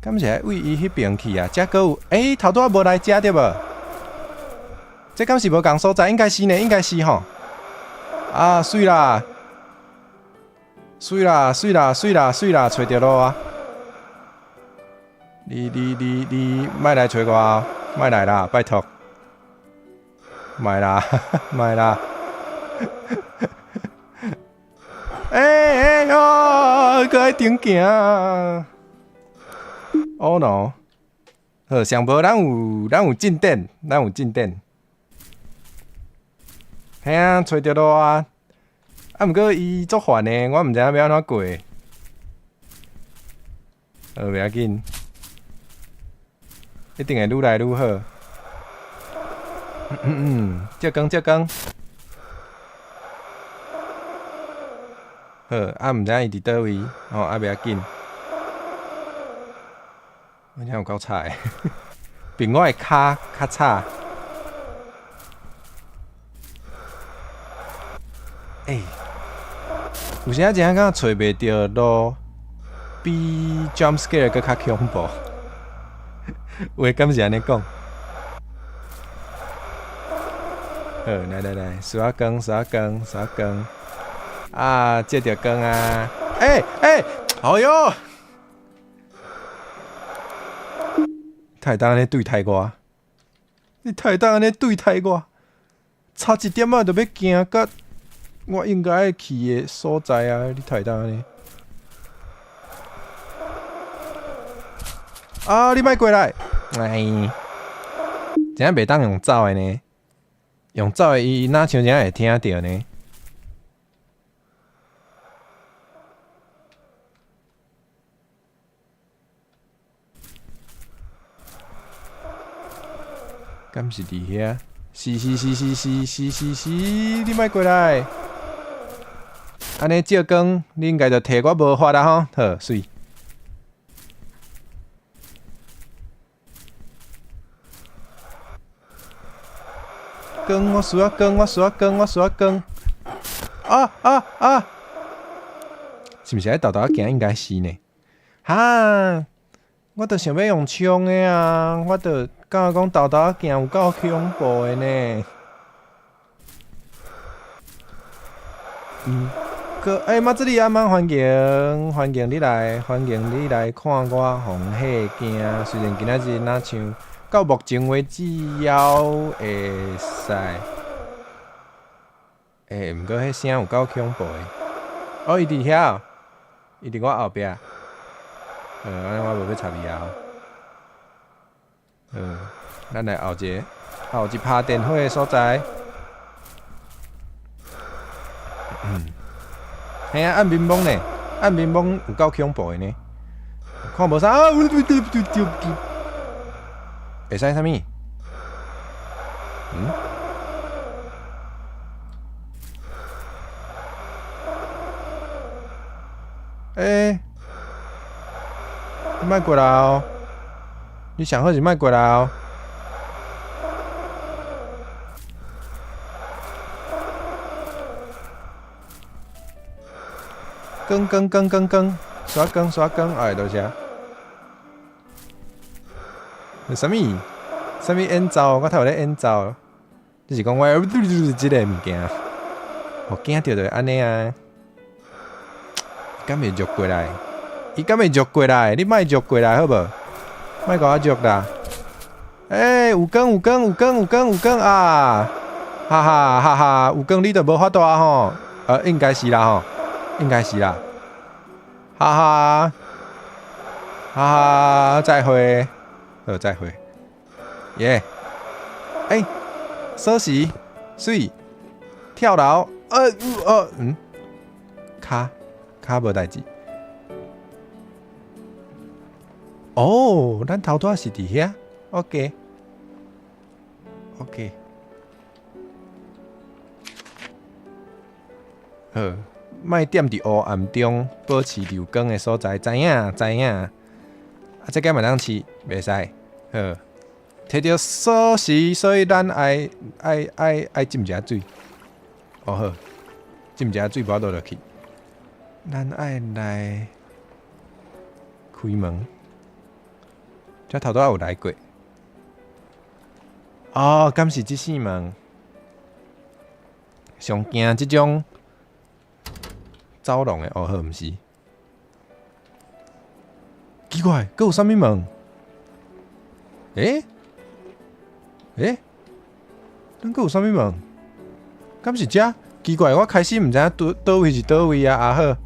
敢是愛對伊彼爿去啊？遮閣有？欸，頭拄仔無來遮對無？這敢是無仝所在？應該是呢，應該是吼。啊，媠啦！媠啦！媠啦！媠啦！媠啦！揣著路啊！你你你你，莫來揣我，莫來啦，拜託！莫啦，莫啦！欸欸喲，閣愛重行。Oh no！好，上無咱有進展，咱有進展。嘿啊，揣著路啊！啊，毋過伊足煩的，我毋知影欲按怎過。好，袂要緊，一定會愈來愈好。照光照光。好，啊，毋知影伊佇佗位，吼，啊，袂要緊。真正有夠吵的，憑我的跤較吵。欸，有時仔真正感覺揣袂著路，比 jump scare 閣較恐怖。話敢是按呢講？好，來來來，需要光，需要光，需要光。啊，照著光啊！欸欸，哎喲！會當按呢對待我？你會當按呢對待我？差一點仔就欲行到我應該愛去的所在啊！你會當按呢？啊！你莫過來！哎，真正袂當用走的呢？用走的，伊若像真會聽著呢？敢是佇遐？是是是是是是是是，你莫過來！按呢照光，你應該就提我無法啦吼！好，媠。光，我需要光，我需要光，我需要光。啊啊啊！是毋是愛沓沓仔行？應該是呢。哈！我著想欲用衝的啊！我著感覺講沓沓仔行有夠恐怖的呢。閣欸，馬子里阿媽歡迎歡迎你來，歡迎你來看我予嚇驚。雖然今仔日若像到目前為止猶會使，欸，毋過彼聲有夠恐怖的。哦，伊佇遐，伊佇我後壁。按呢我無欲插伊啊。咱來後一个，後一拍電火的所在。嘿啊，按眠懵呢，按眠懵有夠恐怖的呢，看無啥啊！會使啥物？嗯？欸，你莫過來哦！你上好是莫過來哦！光光光光光，刷光刷光，哎，多謝。啥物？啥物演奏？我頭有咧演奏。你是講我這个物件，予驚著就會按呢啊？敢會弱過來？伊敢會弱過來？你莫弱過來好無？莫共我弱啦！欸，有光有光有光有光有光啊！哈哈哈哈！有光你就無法度啊吼？應該是啦吼，應該是啦。哈哈，哈哈，再會，好，再會。耶！欸，鎖匙，媠，跳樓，跤跤無代誌。哦，咱頭拄仔是佇遐，OK，OK。好，莫踮佇黑暗中保持流光的所在，知影知影。啊，這個嘛當試，袂使。好，摕著鎖匙，所以咱愛愛愛愛浸一下水。哦好，浸一下水，無法度落去。咱愛來開門。這頭拄仔有來過。哦，敢是這扇門？上驚這種走廊的，哦好，毋是。奇怪，閣有啥物門？欸？欸？咱閣有啥物門？敢是這？奇怪，我開始毋知影佗佗位是佗位啊，阿好。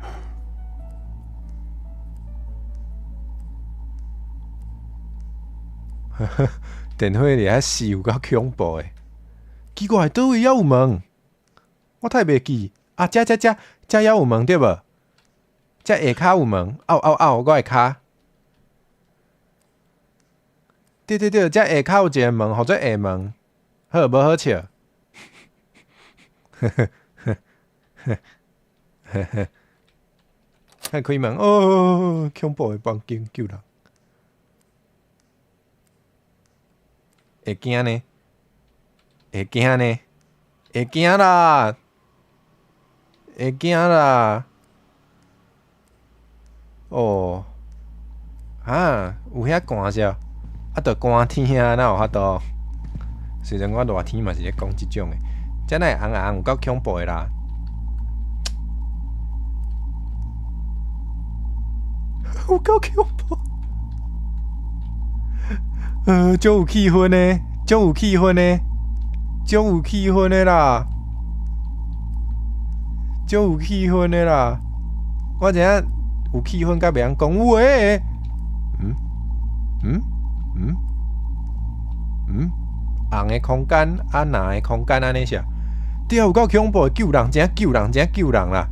呵呵，電火佇遐死有夠恐怖的。奇怪，佗位猶有門？我太袂記。啊，這這這這猶有門對無？這下跤有門，嗷嗷嗷！我的跤。對對對，這下跤有一个門，號做下門。好，無好笑。呵呵呵呵呵呵。愛開門哦！恐怖的房間救人。會驚呢？會驚呢？會驚啦！會驚啦！哦，啊，有遐寒是？啊，著寒天啊，哪有法度？雖然我熱天嘛是咧講這種的，這哪會紅紅有夠恐怖的啦！有夠恐怖！足有氣氛的，足有氣氛的，足有氣氛的啦，足有氣氛的啦！我知影有氣氛，甲袂曉講話。嗯嗯嗯嗯，紅的空間啊，藍的空間按呢是？對啊，有夠恐怖的，救人，真救人，真救人啦！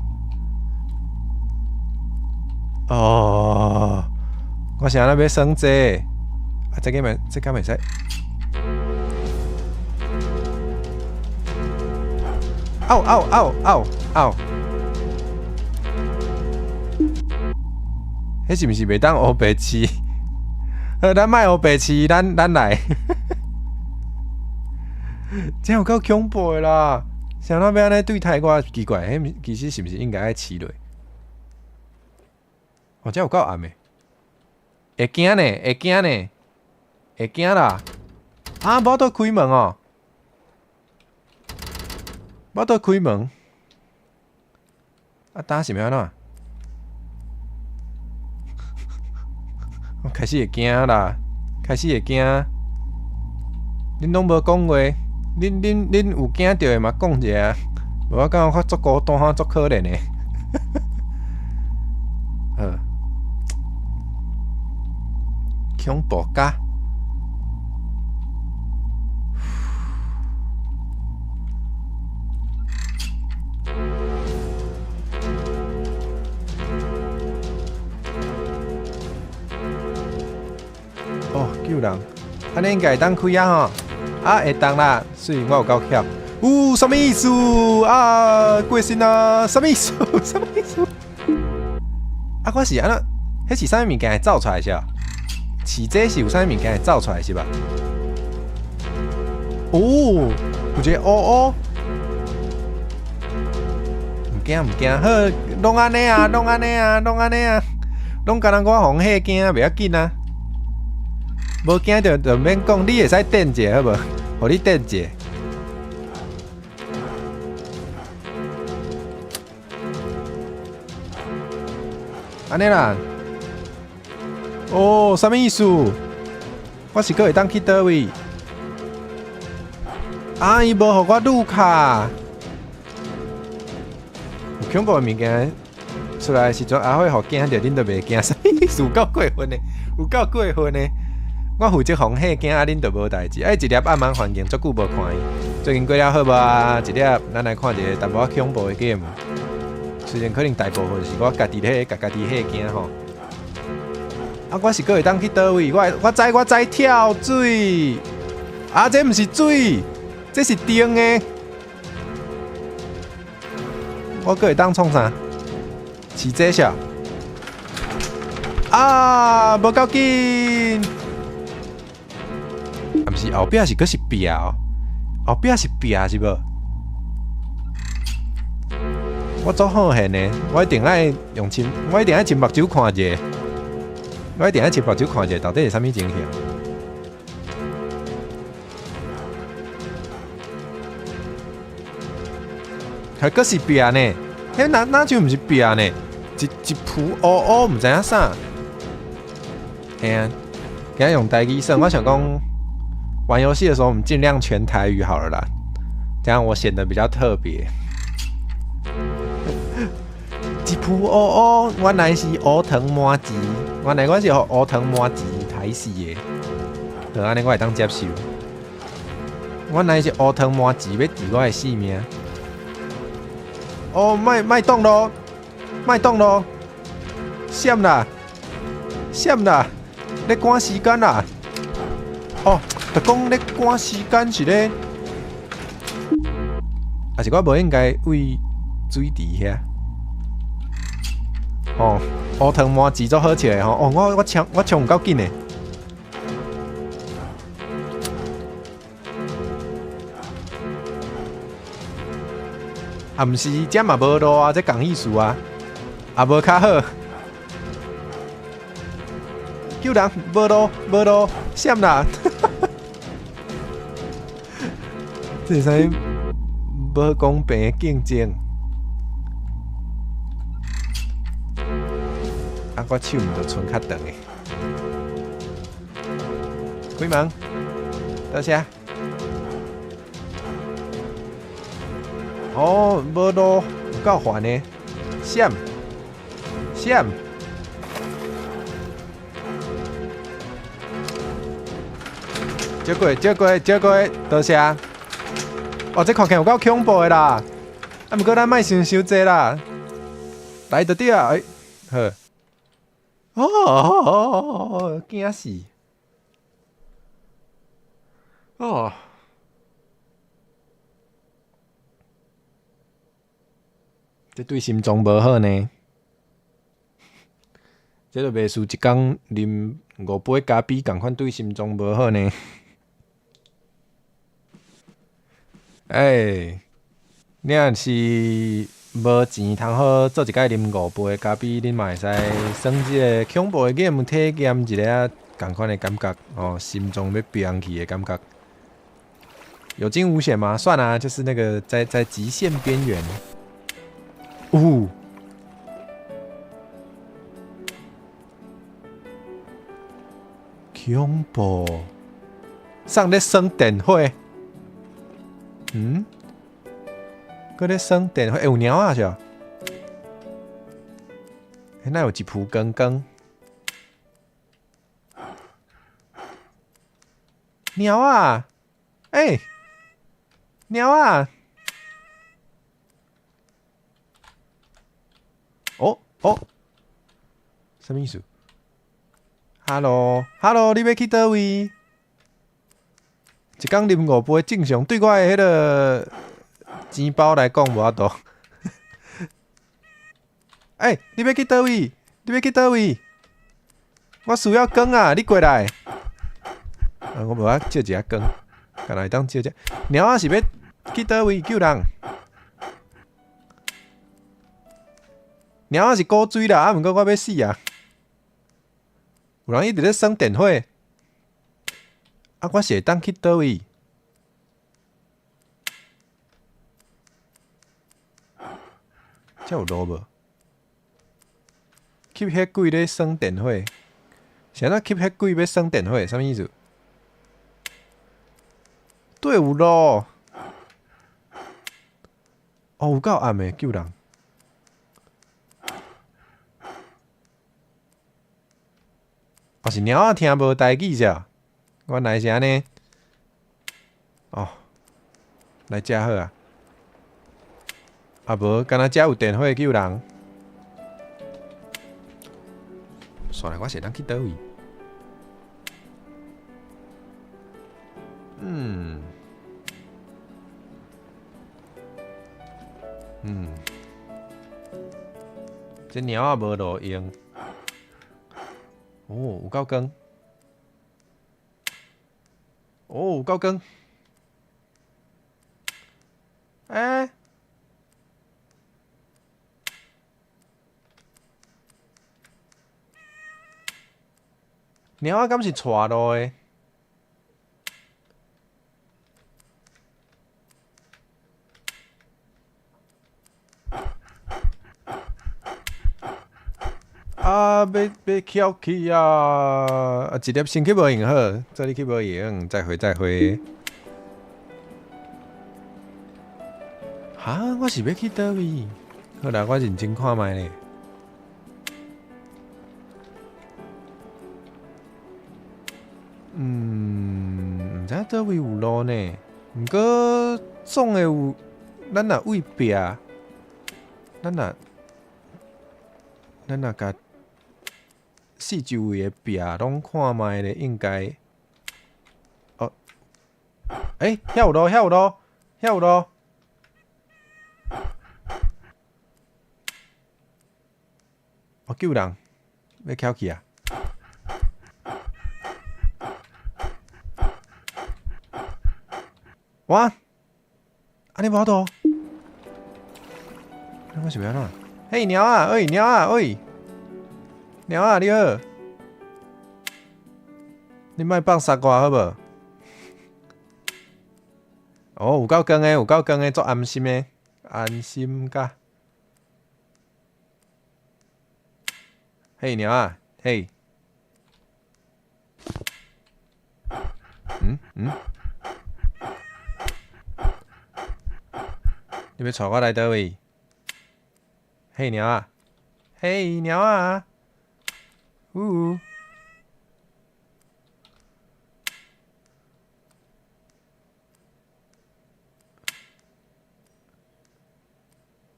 哦，我是按怎欲耍這个？啊，這个袂，這敢袂使？嗷嗷嗷嗷嗷！彼是毋是袂當烏白試？好，咱莫烏白試，咱咱來。這有夠恐怖的啦！啥人欲按呢對待我？奇怪，彼其實是毋是應該愛試落？哦，這有夠暗的，會驚呢，會驚呢，會驚啦！啊，無法度開門哦，無法度開門。啊，當時欲按怎？我開始會驚啦，開始會驚。恁攏無講話，恁恁恁有驚著的嘛講一下，無我感覺我足孤單，足可憐的。好，恐怖甲。人，按呢應該會當開啊吼！啊，會當啦，雖然我有夠巧。有啥物意思啊？過身啊？啥物意思？啥物意思？啊，我是按怎？彼是啥物物件會走出來是吧？飼這是有啥物物件會走出來是吧？哦，有一個烏烏，毋驚毋驚，好，攏按呢啊，攏按呢啊，攏按呢啊，攏敢若我予人嚇驚，袂要緊啊。無驚就免講，你會使等者好無？予你等者。按呢啦。哦，啥物意思？我是閣會當去佗位？啊，伊無予我入卡。有恐怖的物件出來的時陣，阿會予驚著，恁都袂驚，啥物意思？有夠過分的，有夠過分的。我負責予人嚇驚，啊，恁就無代誌。啊，一粒暗暗環境足久無看伊，最近過了好無啊？一粒，咱來看一個淡薄仔恐怖的 game。雖然可能大部分是我家己咧，共家己嚇驚吼。啊，我是閣會當去佗位？我知跳水。啊，這毋是水，這是電的。我閣會當創啥？飼這啥？啊，無夠緊。啊，毋是後壁是閣是壁哦，後壁是壁是無？我足好現的，我一定愛用親，我一定愛親目睭看者，我一定愛親目睭看者，到底是啥物情形？還閣是壁呢？彼哪像毋是壁呢？一鋪烏烏，毋知影啥。嘿啊，今日用台語耍，我想講玩遊戲的時候，我們盡量全台語好了啦，這樣我顯得比較特別。一鋪烏烏，原來是烏糖麻糍，原來我是予烏糖麻糍刣死的，好，按呢我會當接受。原來是烏糖麻糍欲治我的性命。哦，莫莫擋路，莫擋路，閃啦，閃啦，咧趕時間啦。哦，就講咧趕時間是咧，抑是我無應該對水池遐。哦，烏糖麻糍足好食的吼！哦，我衝有夠緊的。啊，毋是，這嘛無路啊，這仝意思啊，啊無較好。救人，無路，無路，閃啦！這是啥物無公平的競爭？啊，我手毋著伸較長的。開門，多謝。哦，無路，有夠煩的，閃，閃。借過，借過，借過，多謝。哦，這看起來有夠恐怖的啦！啊，毋過咱莫想傷濟啦。來就對啊，欸，好。哦，驚死！哦，這對心臟無好呢。這就袂輸一工啉五杯咖啡仝款，對心臟無好呢。欸，你若是無錢通好做一擺啉五杯咖啡，恁嘛會使耍這個恐怖的 game，體驗一下仝款的感覺哦，心臟欲飆去的感覺。有驚無險嗎？算啦，就是那個在極限邊緣。嗚！恐怖！上咧耍電火。嗯？閣咧耍電火，欸，有貓仔是吧？彼哪有一浮光光？貓仔！欸！貓仔！哦哦，啥物意思？嗨！ Hello，Hello，你欲去佗位？一工啉五杯正常，對我的彼个錢包來講無法度。欸，你欲去佗位？你欲去佗位？我需要光啊！你過來。啊，我無法照一下光，敢若會當照這。貓仔是欲去佗位救人？貓仔是古錐啦，啊，毋過我欲死啊！有人一直咧耍電火，啊，我是會當去佗位？遮有路無？吸血鬼咧耍電火，是按怎吸血鬼欲耍電火？啥物意思？對，有路。哦，有夠暗的，救人。哦，是貓仔聽無台語者，原來是按呢。哦，來遮好啊。啊無，敢若遮有電火救人。煞來我是會當去佗位？嗯。嗯。這貓仔無路用。哦，有夠光。哦，有夠光。欸？貓仔敢是帶路的？啊！欲欲翘起啊！啊，一粒先去無閒好，做你去無閒，再會再會。哈！我是欲去佗位？好啦，我認真看覓咧。嗯，毋知影佗位有路呢。毋過總會有，咱若對壁，咱若共四周圍的壁攏看覓咧，應該。哦，欸，遐有路，遐有路，遐有路。哦，救人，欲翘起啊！哇！按呢無法度？我是欲按怎？嘿，貓仔，喂，貓仔，喂，貓仔你好，你莫放捒我好無？哦，有夠光的，有夠光的，足安心的，安心甲。嘿，貓仔，嘿。嗯嗯。你欲帶我來佗位？嘿，貓仔，嘿，貓仔，嗚。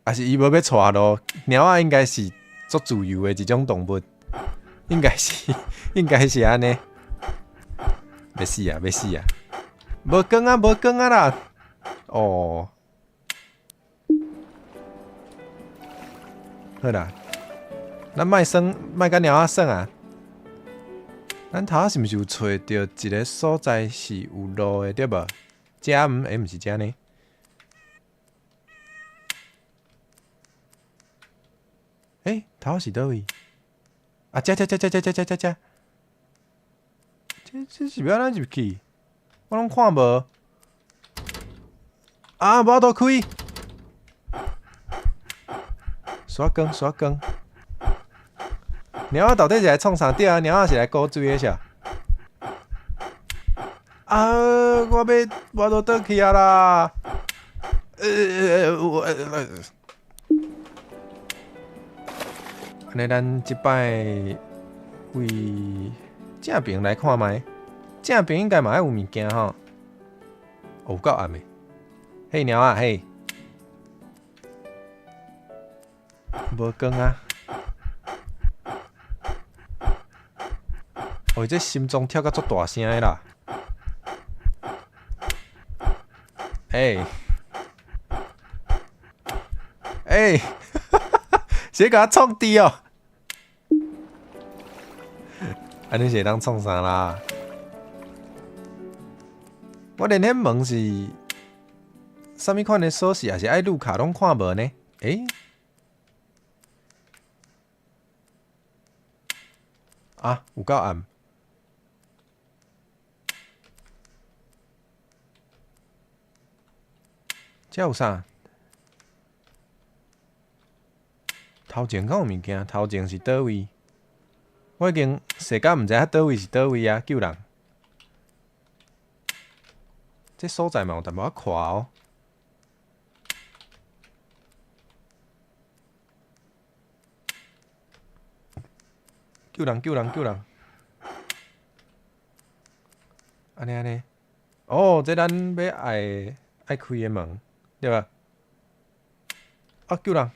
抑是伊無欲帶路？貓仔應該是足自由的一種動物，應該是，應該是按呢。欲死啊！欲死啊！無光啊！無光啊啦！哦。好啦，咱莫耍，莫共貓仔耍啊！咱頭仔是毋是有揣著一个所在是有路的，對無？遮毋，欸，毋是遮呢？欸，頭仔是佗位？啊，遮遮遮遮遮遮遮遮遮！這這是欲按怎入去？我攏看無。啊，無法度開。刷光刷光。貓仔到底是來創啥？對啊，貓仔是來古錐的啥？啊！我欲無法度轉去啊啦！我，按呢，咱這擺對正爿來看覓，正爿應該嘛愛有物件吼。有夠暗的，嘿，貓仔，嘿，無光啊！哦，這心臟跳甲足大聲的啦！欸欸，誰共我創治哦？按呢是會當創啥啦？我連彼門是啥物款的鎖匙，抑是愛盧卡攏看無呢？欸？啊，有夠暗。這有啥？頭前敢有物件？頭前是佗位？我已經踅甲毋知影佗位是佗位啊！救人！這所在嘛有淡薄仔闊哦。救人！救人！救人！按呢按呢。哦，這咱欲愛愛開的門，對吧？啊！救人！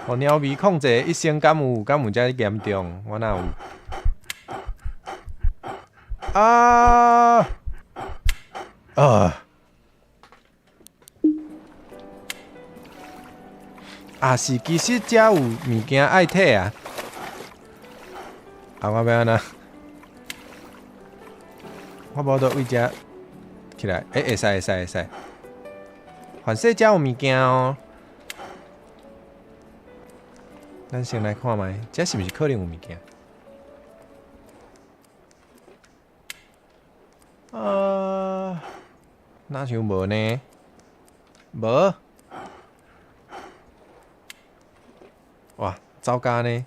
哦，貓咪控制一生敢有遮嚴重？我哪有？啊！啊！啊是，其實遮有物件愛提啊！啊，我欲按怎？我無得對遮起來，欸，會使會使會使。反正遮有物件哦。咱先來看覓，這是毋是可能有物件？啊，哪像無呢？無。哇，走咖呢？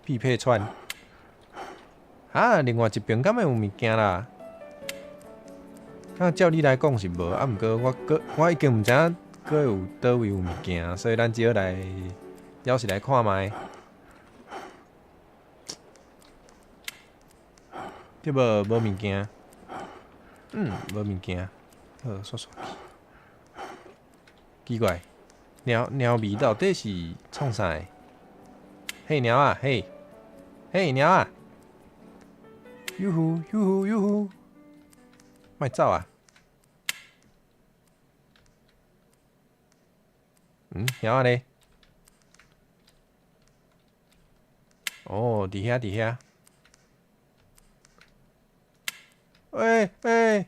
屁屁喘。啊，另外一邊敢會有物件啦？啊，照理來講是無，啊，毋過我閣我已經毋知影閣有佗位有物件，所以咱只好來，猶是來看覓。對無？無物件。嗯，無物件。好，煞煞去。奇怪，貓貓咪到底是創啥的？嘿，貓仔，嘿，嘿，貓仔，喲呼，喲呼，喲呼，莫走啊！嗯，貓仔咧？哦，佇遐，佇遐。欸欸！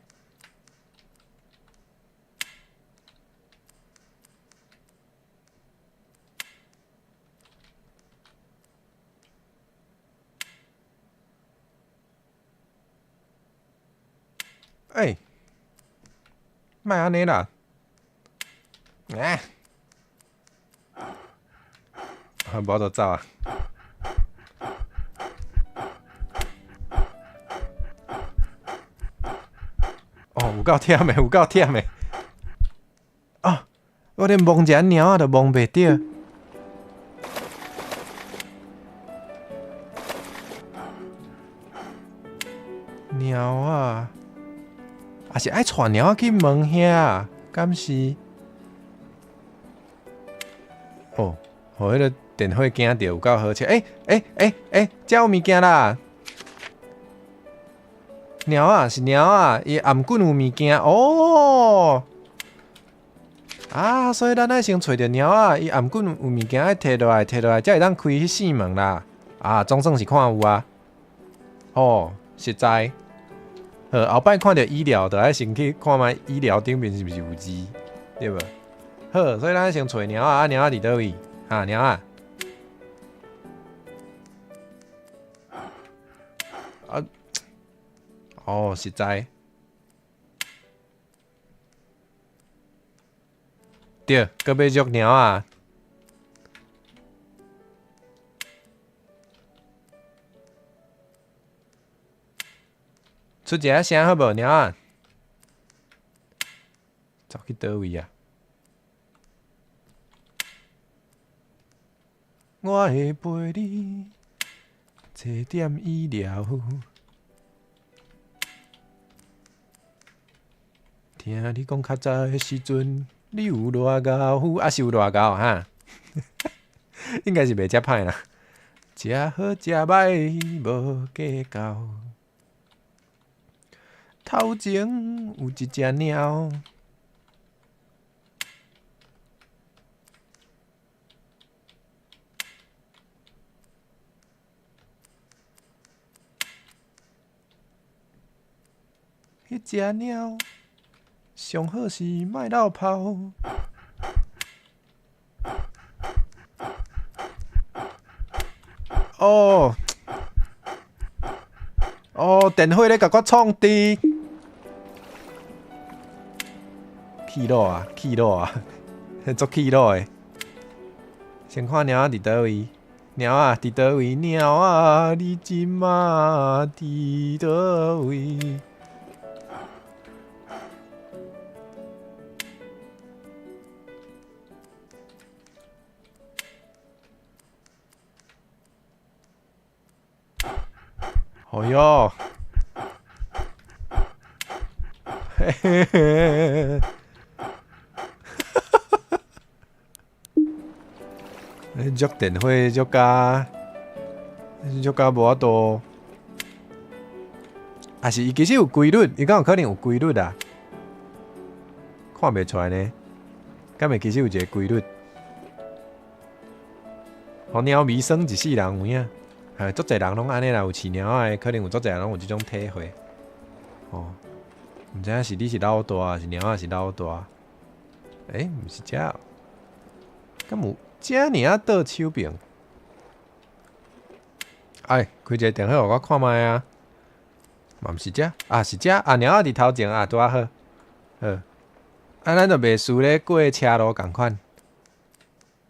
欸，莫按呢啦！啊！無就走啊！哦，有夠忝的，有夠忝的！啊，我連摸一下貓仔都摸袂著。貓仔，抑是愛帶貓仔去門遐，敢是？哦，予彼個電火驚著，有夠好笑！欸欸欸欸，遮有物件啦！貓仔是貓仔，伊頷頸有物件哦。啊，所以咱愛先揣著貓仔，伊頷頸有物件愛提落來，提落來才會當開彼扇門啦。啊，總算是看有啊。哦，實在。好，後擺看著醫療，就愛先去看覓醫療頂面是毋是有字，對無？好，所以咱愛先揣貓仔，啊，貓仔佇佗位？啊，貓仔。啊，哦，實在。對，閣欲捉貓仔。出一下聲好無，貓仔？走去佗位啊？我會陪你坐點醫療。聽你講較早彼時陣，你有偌𠢕，啊是有偌𠢕哈？應該是袂遮歹啦。食好食歹無計較。頭前有一隻貓，彼隻貓上好是莫落跑。哦，哦，電火咧共我創治，氣惱啊，氣惱啊，足氣惱的。先看貓仔佇佗位，貓仔佇佗位，貓仔你這馬佇佗位？哦喲，嘿嘿嘿，哈哈，著電火著甲著甲無法度，抑是伊其實有規律，伊敢有可能有規律啊？看袂出來呢，敢會其實有一個規律？予貓迷生一世人有影。足濟人攏按呢啦，有飼貓仔的，可能有足濟人攏有這種體會。哦，毋知影是你是老大，是貓仔是老大？欸，毋是這，敢有遮爾仔倒手柄？哎，開一個電話予我看覓啊！嘛毋是這，啊是這，啊貓仔佇頭前啊，拄仔好，好。啊，咱就袂輸咧過車路仝款，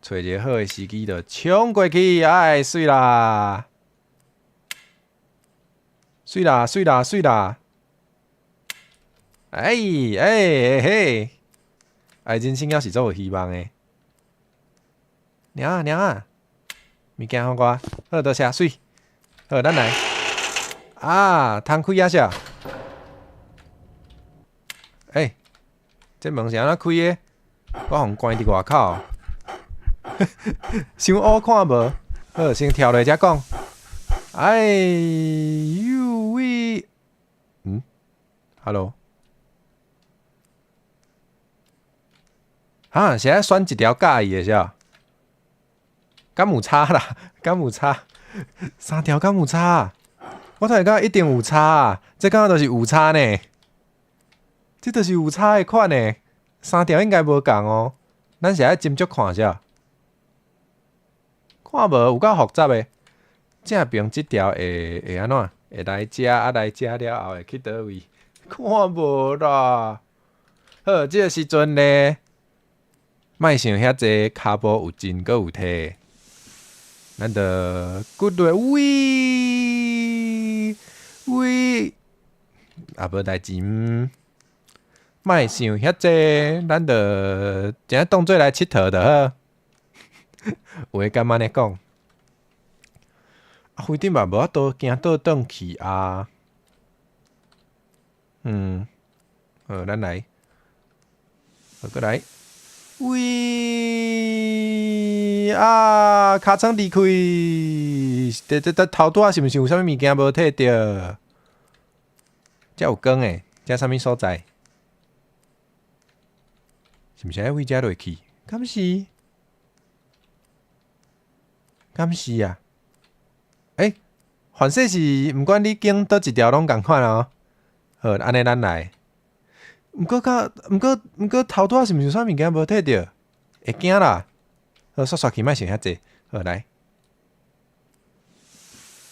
揣一個好的時機就衝過去，哎，媠啦！媠啦，媠啦，媠啦！哎哎嘿！哎，人生猶是足有希望的。貓仔，貓仔，物件予我，好，多謝，媠。好，咱來。啊，通開啊啥？欸，這門是按怎開的？我予關佇外口。傷烏看無？好，先跳落才講。哎呦喂！嗯，Hello。哈，是愛選一條佮意的是？敢有差啦？敢有差？三條敢有差？我突然感覺一定有差啊！這敢若就是有差呢？這就是有差的款呢？三條應該無仝哦。咱是愛斟酌看啥？看無有夠複雜的。正邊這條會會按怎？會來遮啊，來遮了後會去佗位？看無啦。好，這個時陣咧，莫想遐濟，跤步有進閣有退。咱就骨落喂喂，啊無代誌，莫想遐濟，咱就正當做來𨑨迌就好。有的敢按呢講？啊，非得嘛無法度行倒轉去啊。嗯，好，咱來，好，閣來。喂啊！尻川離開，佇佇佇頭拄仔是毋是有啥物物件無摕著？遮有光的，遮啥物所在？是毋是愛為遮落去？敢是？敢是啊？欸，反正是毋管你經佗一條攏仝款哦。好，按呢咱來。毋過較，毋過毋過頭拄仔是毋是有啥物件無摕著？會驚啦。好，煞煞去，莫想遐濟。好，來。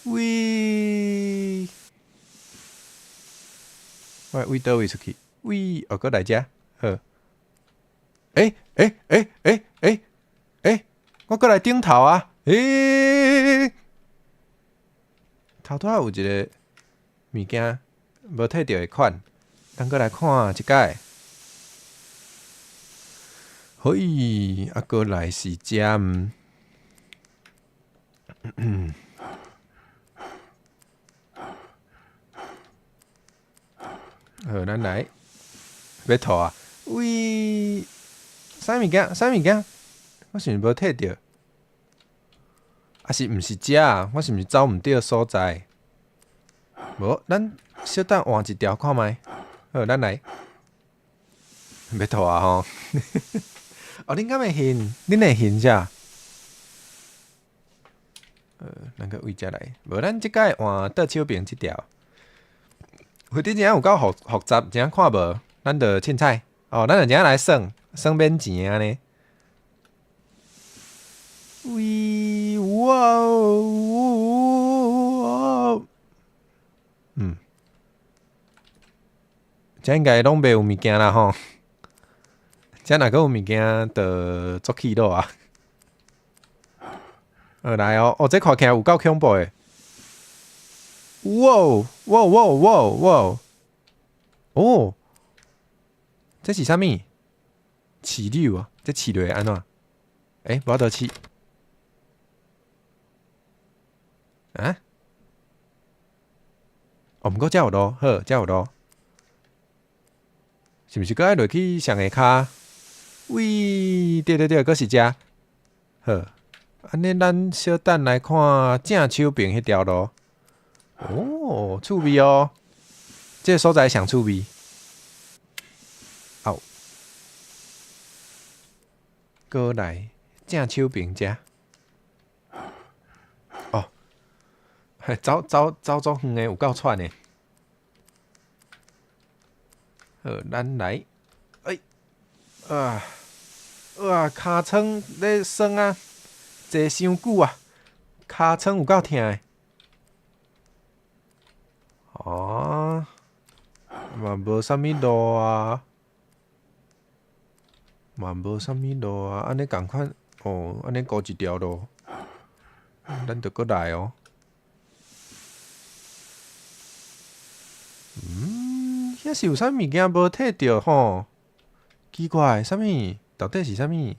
喂，我為佗位出去？喂，哦，閣來遮。好。欸欸欸欸欸欸，我閣來頂頭啊！欸，頭拄仔有一個物件無摕著的款，咱閣來看一擺。嘿，啊，閣來是遮毋？好，咱來，欲吐啊！喂，啥物件？啥物件？我是毋是無摕著？啊是毋是遮？我是毋是走毋著所在？無，咱小等換一條看覓。好，咱來。欲吐啊吼！哦，恁敢會還？恁會還啥？咱閣對遮來。無，咱這擺換倒手邊這條。或者真有夠複雜，真看無，咱就凊彩。哦，咱就真來耍，耍免錢按呢。喂，哇哦！這應該攏袂有物件啦吼。這若閣有物件，就足氣惱啊！來哦，哦，這看起來有夠恐怖的。哇哇哇哇哇！哦，這是啥物？飼料啊？這飼落會按怎？欸，無法度飼。啊？哦，毋過這有路，好，這有路。是毋是閣愛落去上下跤？喂，對對對，閣是遮。好，按呢咱小等來看正手邊彼條路。哦，趣味哦，這个所在上趣味。哦，閣來正手邊遮。哦，走走走足遠的，有夠喘的。好，咱來，哎，啊，哇，尻川咧酸啊，坐傷久啊，尻川有夠疼的。哦，嘛無啥物路啊，嘛無啥物路啊，按呢仝款哦，按呢孤一條路，咱著閣來哦。遐是有啥物件無摕著吼？奇怪，啥物？到底是啥物？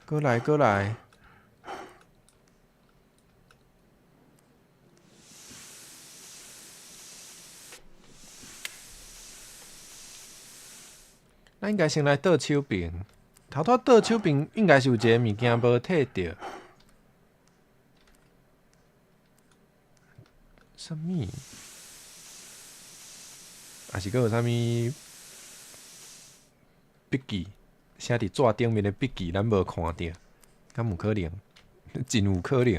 閣來，閣來。咱應該先來倒手邊，頭拄倒手邊應該是有一个物件無摕著。啥物？抑是閣有啥物筆記？寫佇紙頂面的筆記，咱無看著，敢有可能？真有可能。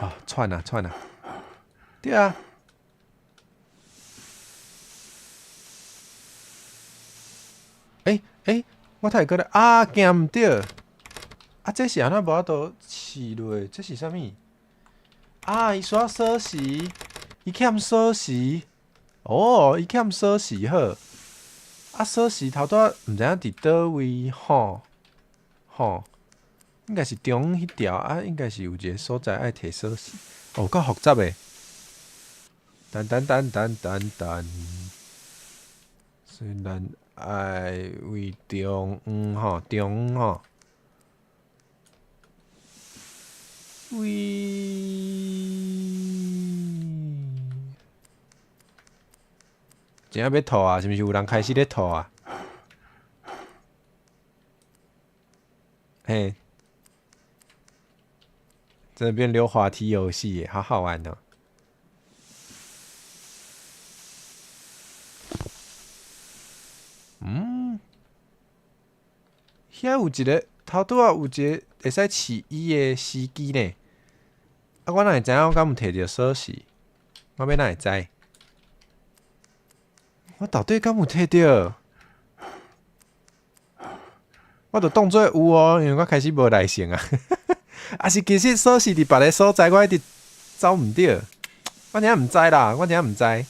啊，喘啊喘啊！對啊。欸欸，我太閣來啊，行毋著。啊，這是按怎無法度飼落？這是啥物？啊，伊需要鎖匙，伊欠鎖匙。哦，伊欠鎖匙好。啊，鎖匙頭拄仔毋知影佇佗位吼吼，應該是中彼條啊，應該是有一个所在愛提鎖匙。哦，夠複雜的。等等等等等等，所以咱愛為中央吼，中央吼，為真正欲吐啊！是毋是有人開始咧吐啊？嘿，這變溜滑梯遊戲耶，好好玩哦！遐有一个頭拄仔有一个會使飼伊的司機呢。啊，我哪會知影我敢有提著鎖匙？我欲哪會知？我到底敢有提著？我就當做有哦，因為我開始無耐性啊。啊是其實鎖匙佇別个所在，我一直走毋著。我真正毋知啦，我真正毋知。啊，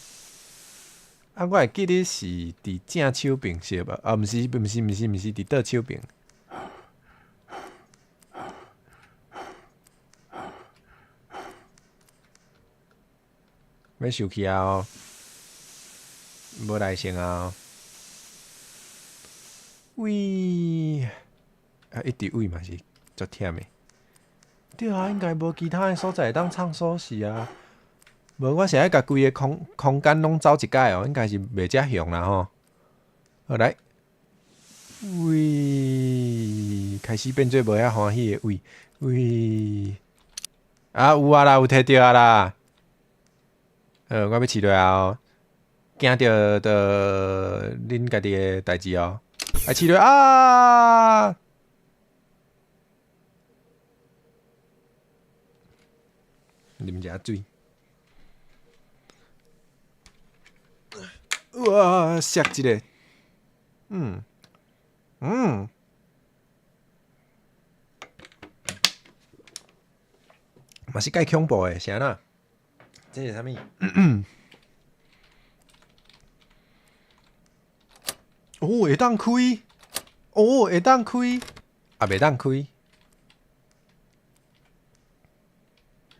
我會記得是佇正手邊是無？啊，毋是，毋是，毋是，毋是佇倒手邊。欲生氣啊！哦，無耐性啊！喂，啊，一直喂嘛是足忝的。對啊，應該無其他的所在會當藏鎖匙啊。無，我是愛共規个空間攏走一擺哦，應該是袂遮雄啦吼。好來，喂，開始變做無遐歡喜的位，喂，啊有啊啦，有提著啊啦，我欲試落啊哦，驚著就恁家己的代誌哦，來試落啊！啉一下水。哇，摔一个，嗯，嗯，嘛是蓋恐怖的，是按怎？這是啥物？哦，會當開，哦，會當開，啊，袂當開。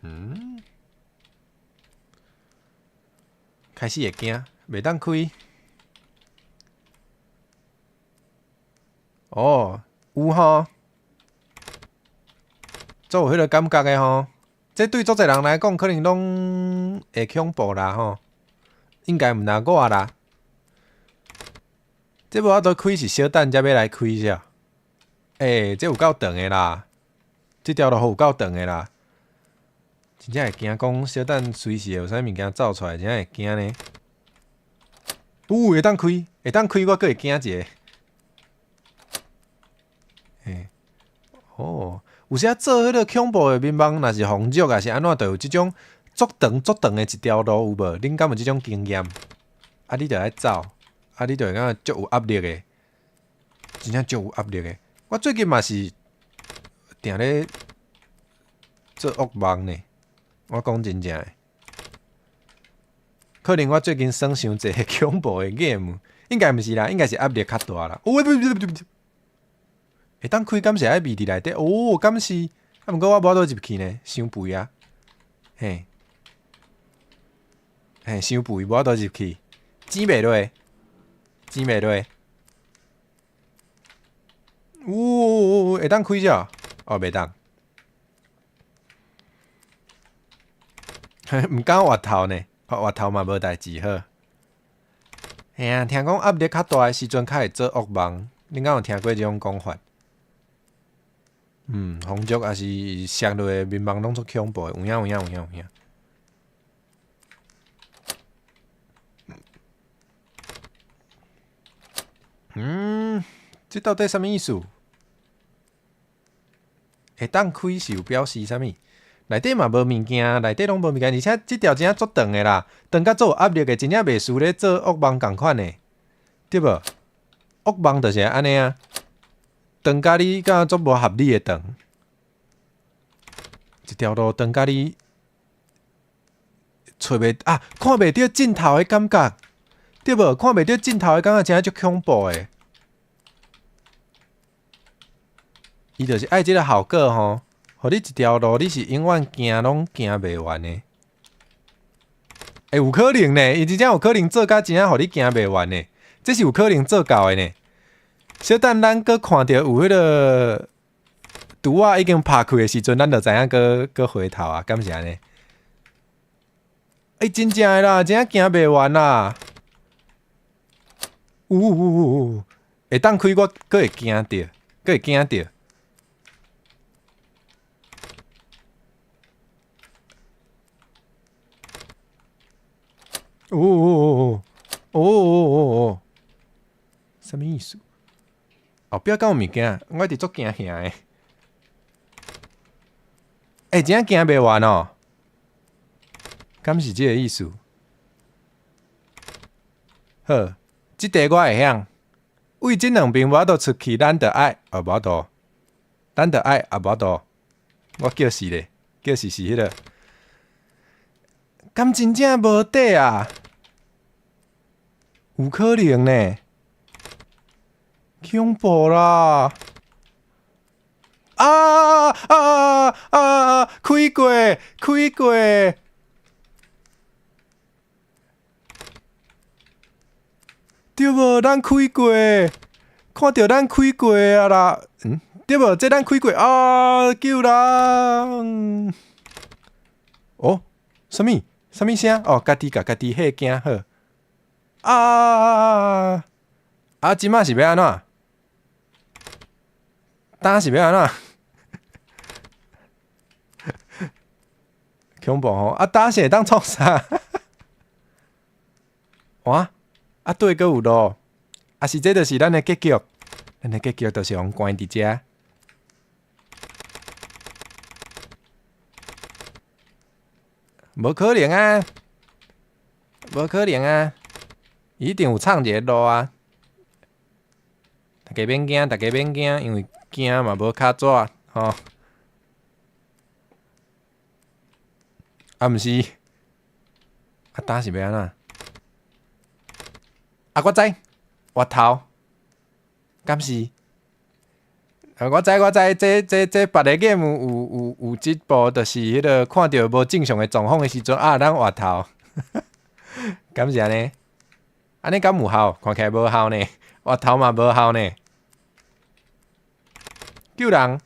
嗯，開始會驚，袂當開。哦，有吼，足有彼个感覺的吼。這對足濟人來講，可能攏會恐怖啦吼。應該毋但我啦。這無法度開是小等才欲來開啥？欸，這有夠長的啦，這條路有夠長的啦。真正會驚講，小等隨時會有啥物件走出來，真正會驚呢。有會當開，會當開，我閣會驚一下。嘿，哦，有時仔做彼个恐怖的眠夢，若是風俗，抑是按怎，就有這種足長足長的一條路，有無？恁敢有這種經驗？啊，你著愛走，啊，你就會感覺足有壓力的，真正足有壓力的。我最近嘛是定咧做噩夢呢。我講真正的，可能我最近耍傷濟恐怖的 game，應該毋是啦，應該是壓力較大啦。會當開，敢是愛覕佇內底？哦，敢是？啊，毋過我無法度入去呢，傷肥啊！嘿，嘿，傷肥，無法度入去，剪袂落，剪袂落。嗚，會當開遮？哦，袂當。毋敢越頭呢，哦，越頭嘛無代誌好。嘿啊，聽講壓力較大的時陣，較會做噩夢。恁敢有聽過這種講法？嗯，風俗抑是摔落的眠夢攏足恐怖的，有影有影有影有影。嗯，這到底啥物意思？會當開是有表示啥物？內底嘛無物件，內底攏無物件，而且這條真正足長的啦，長甲足有壓力的，真正袂輸咧做噩夢仝款的，對無？噩夢就是按呢啊，長甲你感覺足無合理的長，一條路長甲你揣袂啊，看袂著盡頭的感覺，對無？看袂著盡頭的感覺，真正足恐怖的。伊就是愛這個效果吼。予你一條路，你是永遠行攏行袂完的。欸，有可能呢，伊真正有可能做甲真正予你行袂完的，這是有可能做到的呢。小等咱閣看著有彼个櫥仔已經拍開的時陣，咱就知影閣閣回頭啊，敢是按呢？欸，真正的啦，真正行袂完啦。有有有有，會當開我閣會驚著，閣會驚著。哦哦哦哦哦哦哦！啥物意思？後壁敢有物件？我一直足驚嚇的。欸，真正行袂完哦？敢是這个意思？好，這題我會曉。為這兩邊無法度出去，咱著愛哦，無法度，咱著愛啊，無法度。我叫死咧，叫死是彼个。敢真正無底啊？有可能呢？恐怖啦！啊啊啊！開過，開過！對無？咱開過，看著咱開過啊啦！嗯，對無？這咱開過啊！救人！哦，啥物？啥物聲？哦，家己共家己嚇驚好。啊！啊！這擺是欲按怎？焦是欲按怎？恐怖吼！啊，焦是會當創啥？哇！啊，對，閣有路，啊是這就是咱的結局，咱的結局就是予關佇遮。無可能啊！無可能啊！一定有藏一个路啊！大家免驚，大家免驚，因為驚嘛無跤紙吼。啊，毋是，啊，焦是欲按怎？啊，我知，越頭，敢是？啊，我知我知，這別个 game 有這步，就是彼个看著無正常的狀況的時陣，啊，咱越頭，敢是按呢？按呢敢有效？看起來無效呢，越頭嘛無效呢。救人！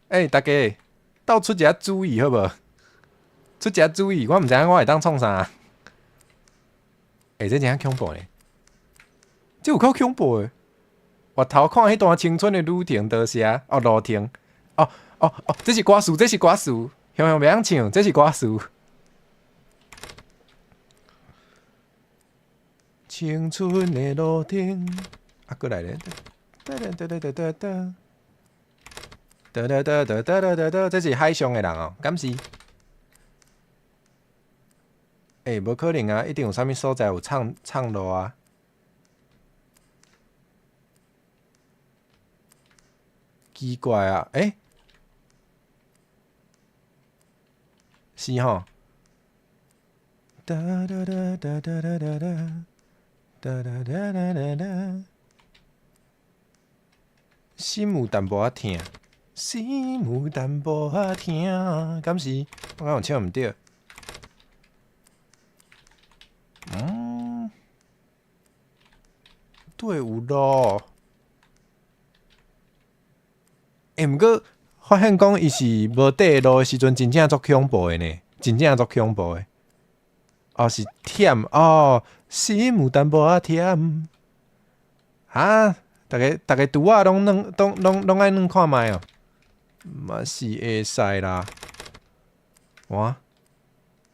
欸，大家鬥出一下主意好無？出一下主意，我毋知影我會當創啥。欸，這真正恐怖呢，這有夠恐怖的。越頭看彼段青春的旅程，多謝哦，路程。哦哦哦，這是歌詞，這是歌詞，雄雄袂曉唱，這是歌詞。青春的路程，啊，閣來咧！噠噠噠噠噠噠噠噠噠噠噠噠噠，這是海上的人哦，敢是？欸，無可能啊！一定有啥物所在有藏路啊！奇怪啊！欸，是吼。噠噠噠噠噠噠噠噠噠噠噠噠噠，心有淡薄仔疼，心有淡薄仔疼，敢是？我敢有唱毋著？嗯，對，有路。欸，毋過發現講伊是無底路的時陣，真正足恐怖的呢，真正足恐怖的。哦，是忝哦，心有淡薄仔忝。哈，逐个逐个櫥仔攏軟，攏攏攏愛軟看覓哦，嘛是會使啦。哇，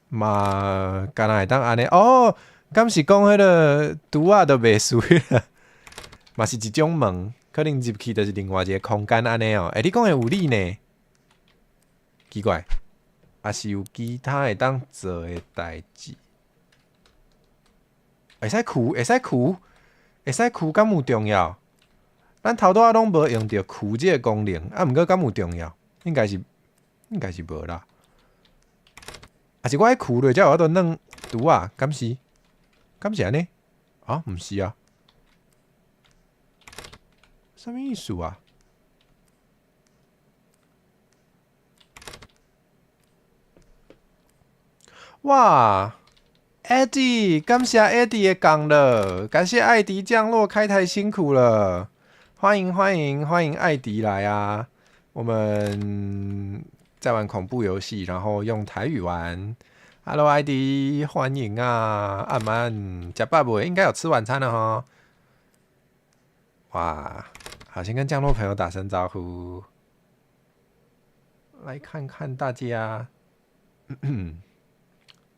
嘛，敢若會當按呢？哦，敢是講彼个櫥仔都袂輸啦，嘛是一種門，可能入去就是另外一个空間按呢哦。欸，你講的有理呢？奇怪，抑是有其他會當做的代誌？會使跍，會使跍，會使跍，敢有重要？咱頭拄仔攏無用著跍這个功能，啊，毋過敢有重要？應該是，應該是無啦。抑是我愛跍落才有法度軟櫥仔，敢是？敢是按呢？啊，毋是啊。啥物意思啊？哇，Eddie，感謝 Eddie 的降落，感謝艾迪降落開台辛苦了，歡迎歡迎歡迎艾迪來啊！我們在玩恐怖遊戲，然後用台語玩。Hello，艾迪，歡迎啊！阿曼，食飽未？應該有吃晚餐了哈。哇，好，先跟降落朋友打聲招呼，來看看大家。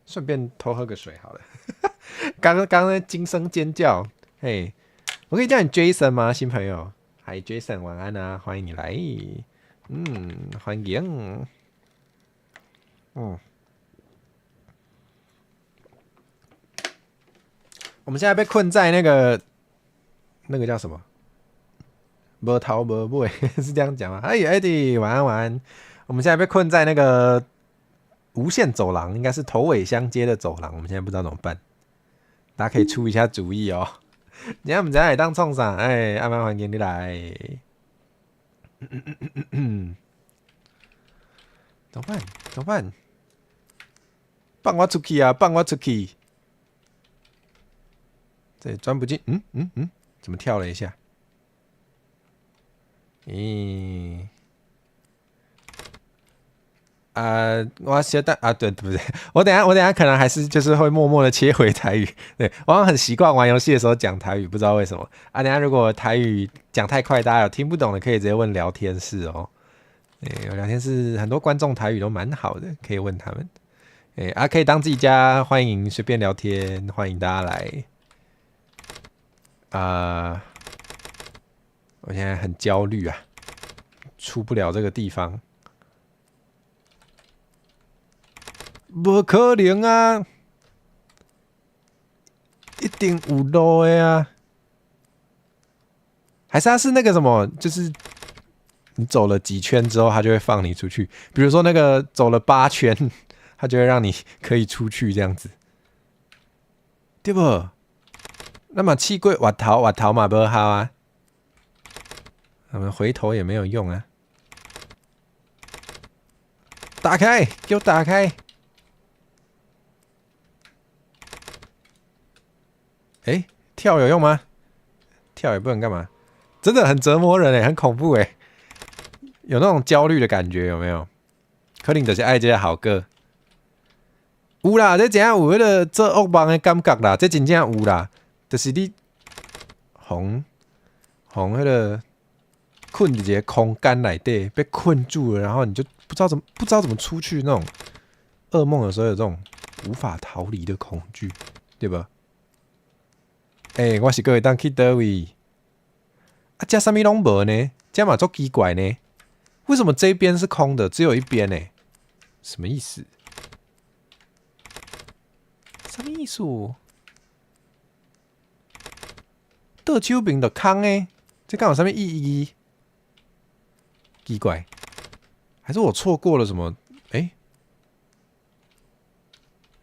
順便偷喝個水好了。剛剛剛驚聲尖叫，嘿，我可以叫你 Jason 嗎？新朋友，嗨，Jason，晚安啊，歡迎你來。嗯，歡迎。嗯，我們現在被困在那個叫什麼？無頭無尾，是這樣講嗎？哎，Eddie，晚安晚安。我們現在被困在那個無限走廊，應該是頭尾相接的走廊。我們現在不知道怎麼辦，大家可以出一下主意哦。你毋知會當創啥？哎，阿曼歡迎你來。怎麼辦？怎麼辦？放我出去啊！放我出去！這鑽不進。嗯嗯嗯，怎麼跳了一下？咦？啊，我小等啊，對對不對？我等下可能還是就是會默默的切回台語。對，我好像很習慣玩遊戲的時候講台語，不知道為什麼。啊，等下如果台語講太快，大家有聽不懂的，可以直接問聊天室哦。欸，聊天室很多觀眾台語都蠻好的，可以問他們。欸，啊，可以當自己家，歡迎隨便聊天，歡迎大家來。啊，我現在很焦慮啊，出不了這個地方。無可能啊！一定有路的啊！還是他是那個什麼，就是你走了幾圈之後，他就會放你出去。比如說那個走了8圈，他就會讓你可以出去這樣子，對無？那麼試過回頭，回頭嘛無效啊！我們回頭也沒有用啊！打開，給我打開！欸，跳有用嗎？跳也不能幹嘛，真的很折磨人欸，很恐怖欸，有那種焦慮的感覺，有沒有？可能就是愛這個效果。有啦，這真正有彼個做噩夢的感覺啦，這真正有啦，就是你，予予彼個困佇一個空間內底，被困住了，然後你就不知道怎麼出去那種噩夢的時候，有這種無法逃離的恐懼，對吧？欸，我是閣會當去佗位？啊，這啥物攏無呢？這嘛足奇怪呢？為什麼這邊是空的，只有一邊呢？什麼意思？什麼意思？倒手邊就空的，這敢有啥物意義？奇怪，還是我錯過了什麼？欸，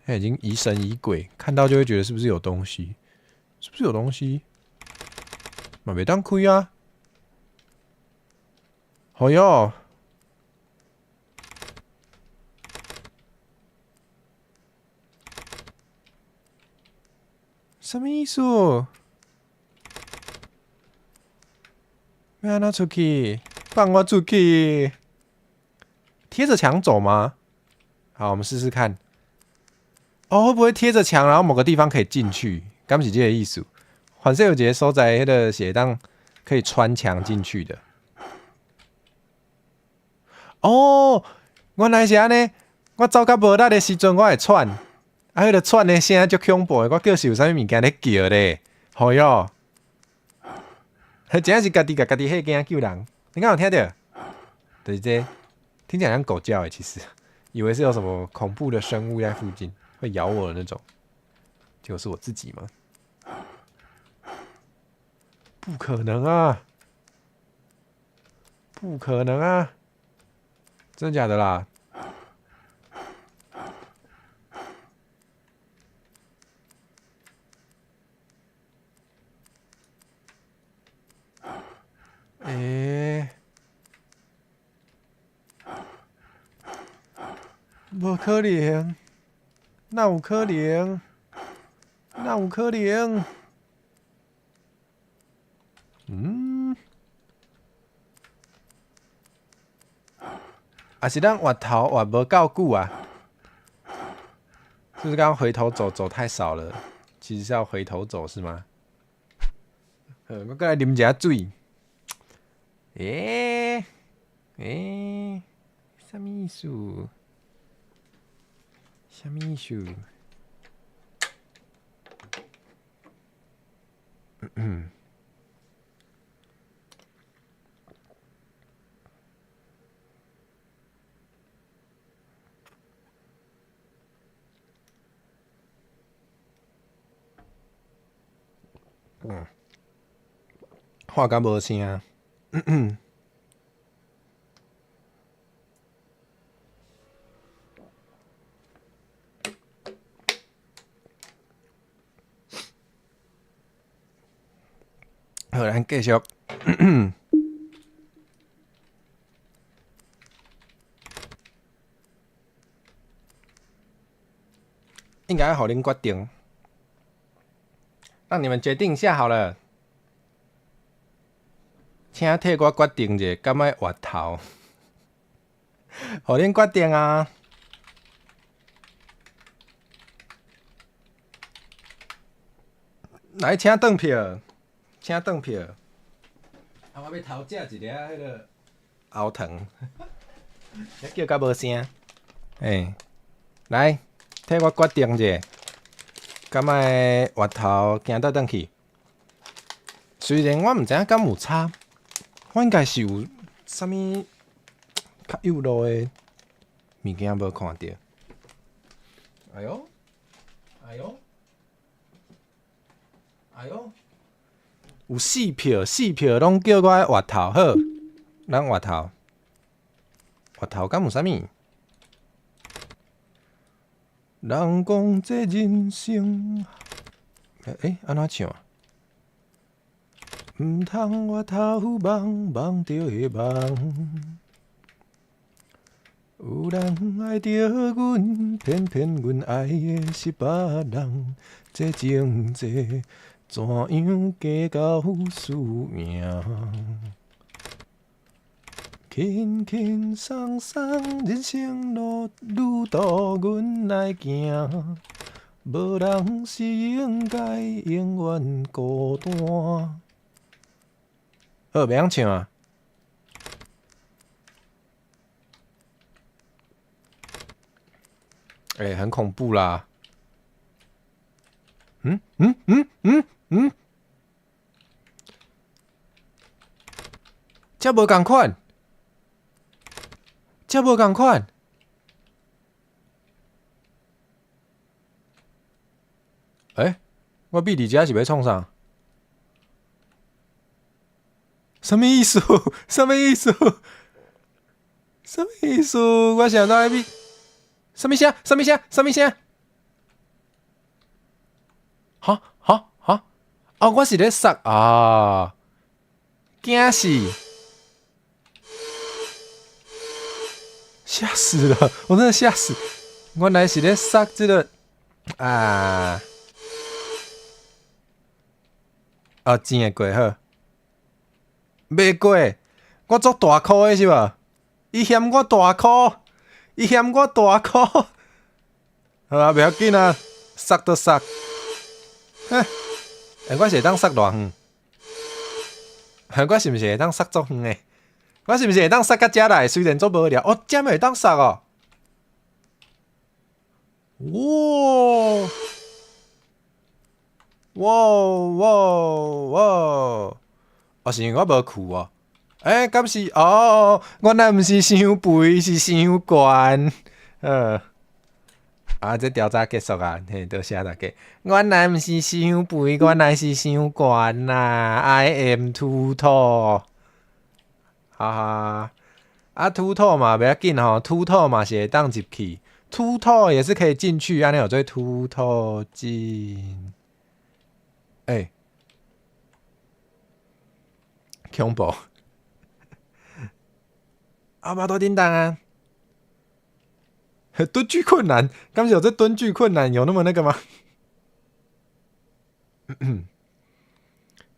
他已經疑神疑鬼，看到就會覺得是不是有東西？是不是有東西？嘛袂當開啊！哎喲，什麼意思？欲按怎出去？放我出去！貼着牆走嗎？好，我們試試看。哦，會不會貼着牆，然後某個地方可以進去？敢是這個意思？反正有一個所在，彼個是會當可以穿牆進去的。哦，原來是按呢。我走較無力的時陣，我會喘。啊，彼個喘的聲足恐怖的，我叫是有啥物物件咧叫咧。哎喲，彼真正是家己共家己嚇驚救人。你敢有聽著？就是這個，聽起來像狗叫欸，其實以為是有什麼恐怖的生物在附近會咬我的那種，結果是我自己嗎？不可能啊！不可能啊！真的假的啦？欸，無可能，哪有可能？哪有可能？嗯，啊是咱回頭回無夠久啊？是不是剛剛回頭走走太少了？其實是要回頭走是嗎？好，我閣來啉一下水。欸欸，啥物意思？啥物意思？嗯。嗯，話甲無聲。好，咱繼續。應該要予恁決定，讓你們決定一下好了。請替我決定一下，敢愛回頭。予恁決定啊！來，請轉票，請轉票。啊，我欲偷食一粒彼个喉糖，叫甲無聲。欸，來，替我決定者，敢愛越頭行倒轉去？雖然我毋知影敢有差，我應該是有啥物較幼路的物件無看著。哎喲，哎喲，哎喲，有四票，四票攏叫我愛越頭好，咱越頭，越頭敢有啥物？人講這人生，欸，按怎唱啊？毋通越頭望，望著會夢。有人愛著阮，偏偏阮愛的是別人。這情債怎樣計較輸贏？輕輕鬆鬆，人生路旅途，阮來行。無人是應該永遠孤單。好，袂曉唱啊！欸，很恐怖啦！嗯嗯嗯嗯嗯，這無仝款，這無仝款。欸，我秘佇遮是欲創啥？啥物意思？啥物意思？啥物意思？我想到彼，啥物聲？啥物聲？啥物聲？哈哈哈！哦，我是咧殺啊！驚死！嚇死了！我真的嚇死！原來是咧殺這個啊！哦，錢會過好，袂過，我足大箍的是無？伊嫌我大箍，伊嫌我大箍。好啊，袂要緊啊，殺就殺。哼，欸，我是會當殺偌遠？我是毋是會當殺足遠的？我是毋是會當殺到遮來？雖然足無聊，哦，遮嘛會當殺哦。哇！哇哇哇！哦，是因為我無去哦。欸，敢是哦？原來毋是傷肥，是傷懸。啊，這調查結束啊，嘿，多謝大家。原來毋是傷肥，原來是傷懸啦。I am too tall。哈哈，啊，too tall 嘛，袂要緊吼，too tall 嘛是會當入去，too tall 也是可以進去，按呢有做 too tall 進。欸，恐怖！啊，無多叮當啊！蹲距困難，敢是有這蹲距困難有那麼那個嗎？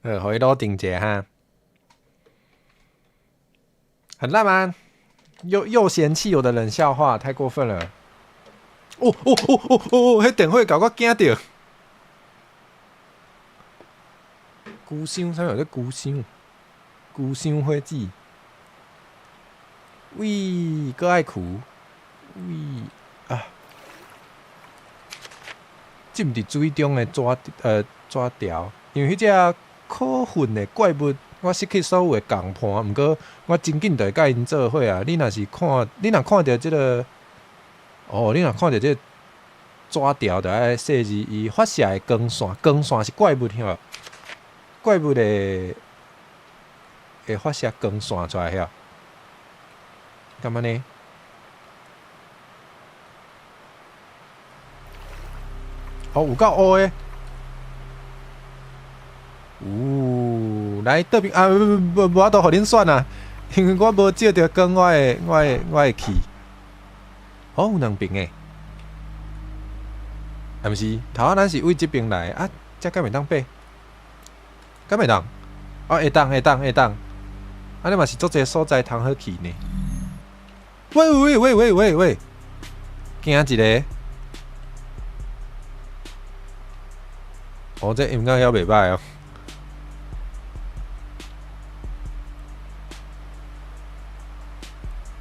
予伊老定一下哈。很爛嗎？又嫌棄我的冷笑話，太過分了！哦哦哦哦哦，彼電火共我驚著。龜箱，啥物叫龜箱？龜箱火子。喂，閣愛跍？喂啊！這毋佇水中的紙條，因為彼隻可恨的怪物，我失去所有的共伴，毋過我真緊就會佮𪜶做伙啊！你若是看，你若看著這个，哦，你若看著這个紙條，就愛細膩伊發射的光線，光線是怪物遐，怪物的會發射光線出來遐，敢按呢？哦，有夠烏的，有來倒邊啊！無無法度予恁選啊，因為我無照著光，我會去。哦，有兩邊的，啊，毋是，頭仔咱是對這邊來啊，這敢會當爬？敢會當？哦，會當會當會當，按呢嘛是足濟所在通好去呢。喂喂喂喂喂喂，驚一个。哦，這音樂猶袂䆀哦。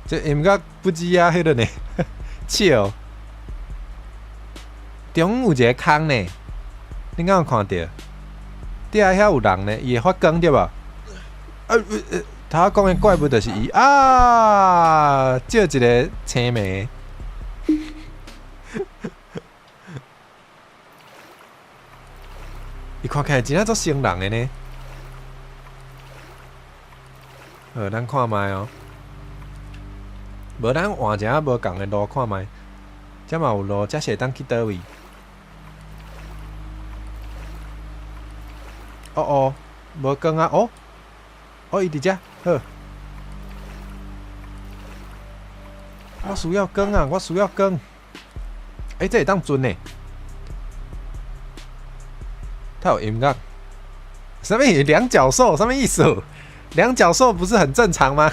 這音樂不止啊，彼个呢，笑。中有一个空呢，你敢有看著？底下遐有人呢，伊會發光對無？頭仔講的怪物就是伊啊！照一个青眉，伊看起來真正足生人的呢。好，咱看覓哦。無，咱換一下無仝的路看覓，遮嘛有路，遮是會當去佗位？哦哦，無光啊！哦，哦，伊佇遮，好。我需要光啊！我需要光。欸，這會當轉呢？它有音樂。啥物？兩腳獸？啥物意思？兩腳獸不是很正常嗎？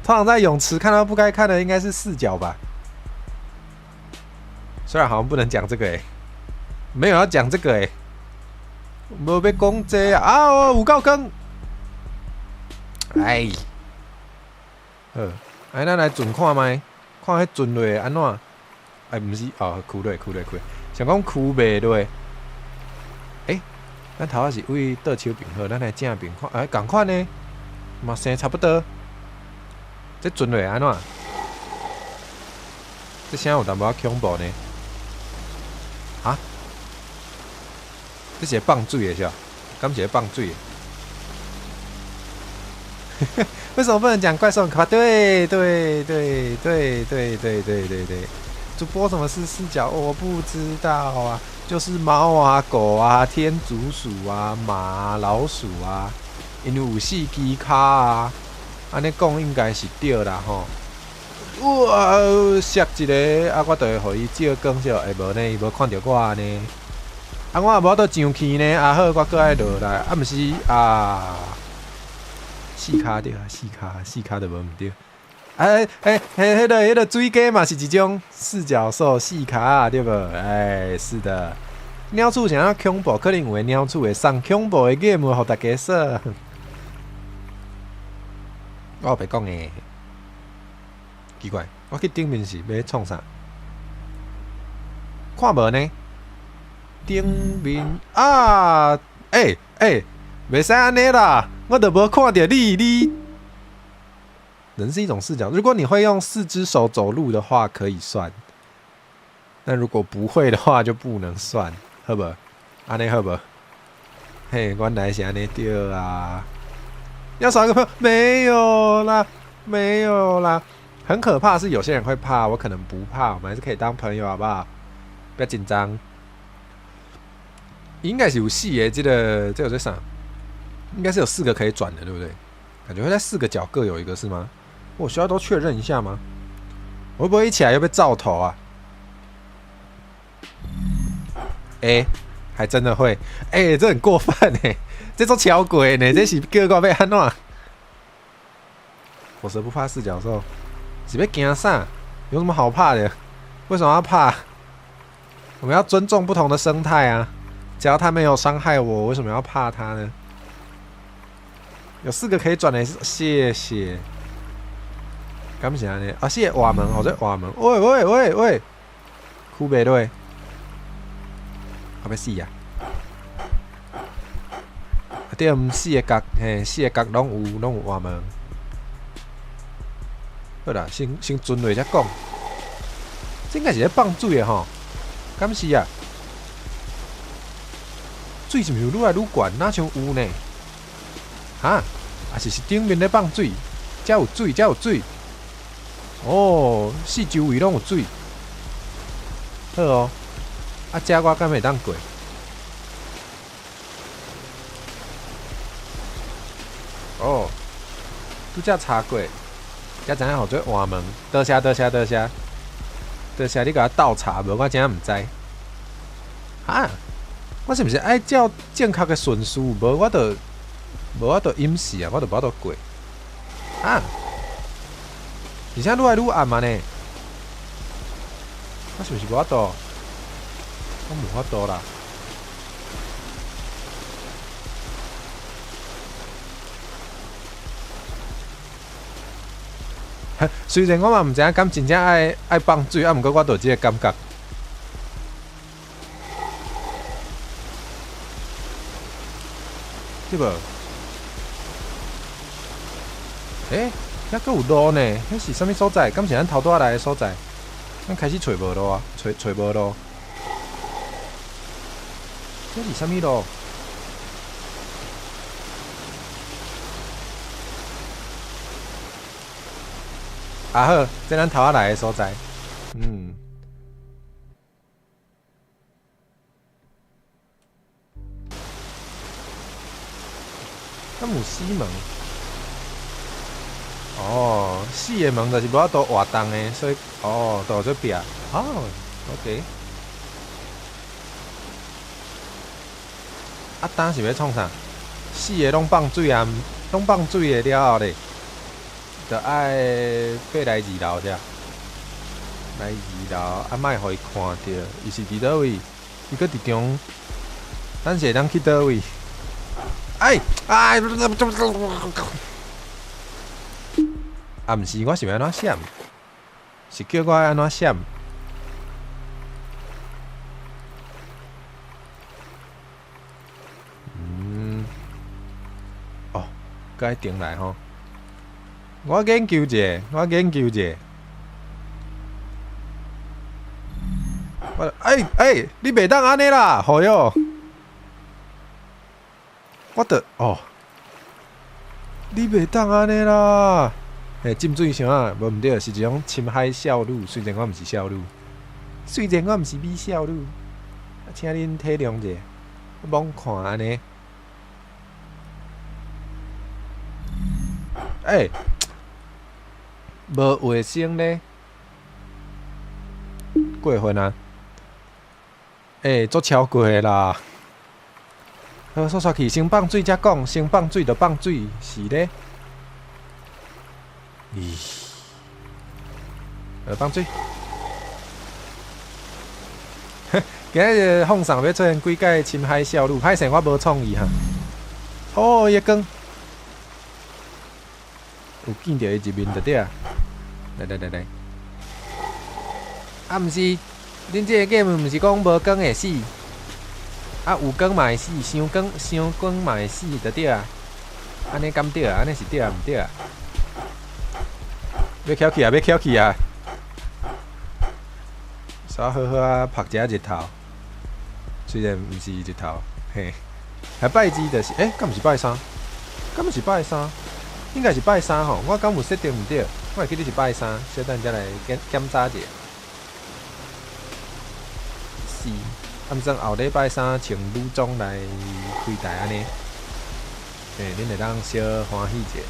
通常在泳池看到不該看的，應該是四腳吧？雖然好像不能講這個欸，沒有要講這個欸，無欲講這啊！啊，有夠光！哎，好，哎，咱來轉看覓，看彼轉落按怎？哎，毋是，哦，跍落，跍落，跍，想講跍袂落。欸，咱頭仔是位倒手邊好，咱來正邊看，哎，仝款呢，嘛生差不多。這轉落按怎？這聲有淡薄仔恐怖呢。啊？這是放水的是吧？敢是咧放水的？為什麼不能講怪獸很可怕？對對對對對對對對對。主播什麼是四腳？我不知道啊，就是貓啊、狗啊、天竺鼠啊、馬啊、老鼠啊，𪜶有四支跤啊。按呢講應該是對啦吼。哇！摔一个，啊，我就會予伊照光者，會無呢？伊無看著我呢。啊，我也無法度上去呢。啊好，我閣愛落來。啊，毋是啊，四跤對啊，四跤，四跤就無毋對。哎哎，彼彼个彼个水雞嘛是一種四腳獸，四跤對無？哎，是的。鳥鼠啥恐怖？可能有的鳥鼠會送恐怖的 game 予大家耍。我白講的，奇怪，我去頂面是欲創啥？看無呢？頂面啊！欸欸，袂使按呢啦！我都無看著你，你人是一種視角。如果你會用四隻手走路的話，可以算；但如果不會的話，就不能算，好無？按呢好無？嘿，原來是按呢對啊！要少一個朋友沒有啦，沒有啦，很可怕。是有些人會怕，我可能不怕，我們還是可以當朋友，好不好？不要緊張。應該是有四個，這個這個在啥？應該是有四個可以轉的，對不對？感覺會在四個角各有一個，是嗎？我需要都確認一下嗎？我會不會一起來又被照頭啊？欸，還真的會。欸，這很過分欸。這足超過呢，這是叫我欲按怎？火蛇不怕四腳獸，是欲驚啥？有什麼好怕的？為什麼要怕？我們要尊重不同的生態啊！只要他沒有傷害我，為什麼要怕他呢？有四個可以轉的，謝謝。敢是按呢？啊，四個活門，或者活門。喂喂喂喂，跍袂落，啊欲死啊！對，四個角，嘿，四個角攏有，攏有活門。好啦，先先轉落才講。這應該是咧放水的吼，敢是啊？水是毋是愈來愈懸？哪像有呢？哈？抑是是頂面咧放水？遮有水，遮有水。哦，四周圍攏有水。好哦，啊，遮我敢會當過？哦，拄才查過，才知影號做活門。多謝多謝多謝，多謝你共我倒查，無我真正毋知。哈？我是毋是愛照正確的順序？無我就無我就淹死啊！我就無法度過。啊？而且愈來愈暗啊呢。我是毋是無法度？我無法度啦。雖然我嘛毋知影敢真正愛愛放水，啊，毋過我就有這个感覺。對無？欸，遐閣有路呢？彼是啥物所在？敢是咱頭拄仔來的所在？咱開始揣無路啊，揣揣無路。這是啥物路？啊好，這咱頭仔來的所在。嗯。敢有死門？哦，死的門就是無法度活動的，所以哦，就做壁。哦，OK。啊，當是欲創啥？死的攏放水啊，攏放水的了後咧，就愛爬來二樓遮。來二樓，啊，莫予伊看著，伊是佇佗位？伊閣佇中，咱是會當去佗位？哎哎！啊，毋是，我是欲按怎閃？是叫我按怎閃？嗯，哦，閣愛重來吼。我研究者，我研究者。我哎哎，你袂當按呢啦，好喲。我著哦，你袂當按呢啦。欸，浸水啥啊？無毋對，是一種深海少女。雖然我毋是少女，雖然我毋是美少女，啊，請恁體諒者，罔看按呢。欸，無衛生咧，過分啊！欸，足超過的啦。好，煞煞去，先放水才講，先放水就放水，是咧。咦，放水。今日放送欲出現幾擺深海少女，歹勢我無創意哈。哦，伊的光，有見著伊一面就對啊。來來來來，啊，毋是，恁這個 game 毋是講無光會死，啊有光嘛會死，傷光傷光嘛會死就對啊。按呢敢對啊？按呢是對啊？毋對啊？欲翹起啊！欲翹起啊！煞好好啊，曝一下日頭，雖然毋是日頭，嘿。啊拜二就是，欸，敢毋是拜三？敢毋是拜三？應該是拜三吼，我敢有設定毋對？我會記得是拜三，小等才來檢檢查一下。是，啊毋算後禮拜三穿女裝來開台按呢，欸，恁會當小歡喜一下。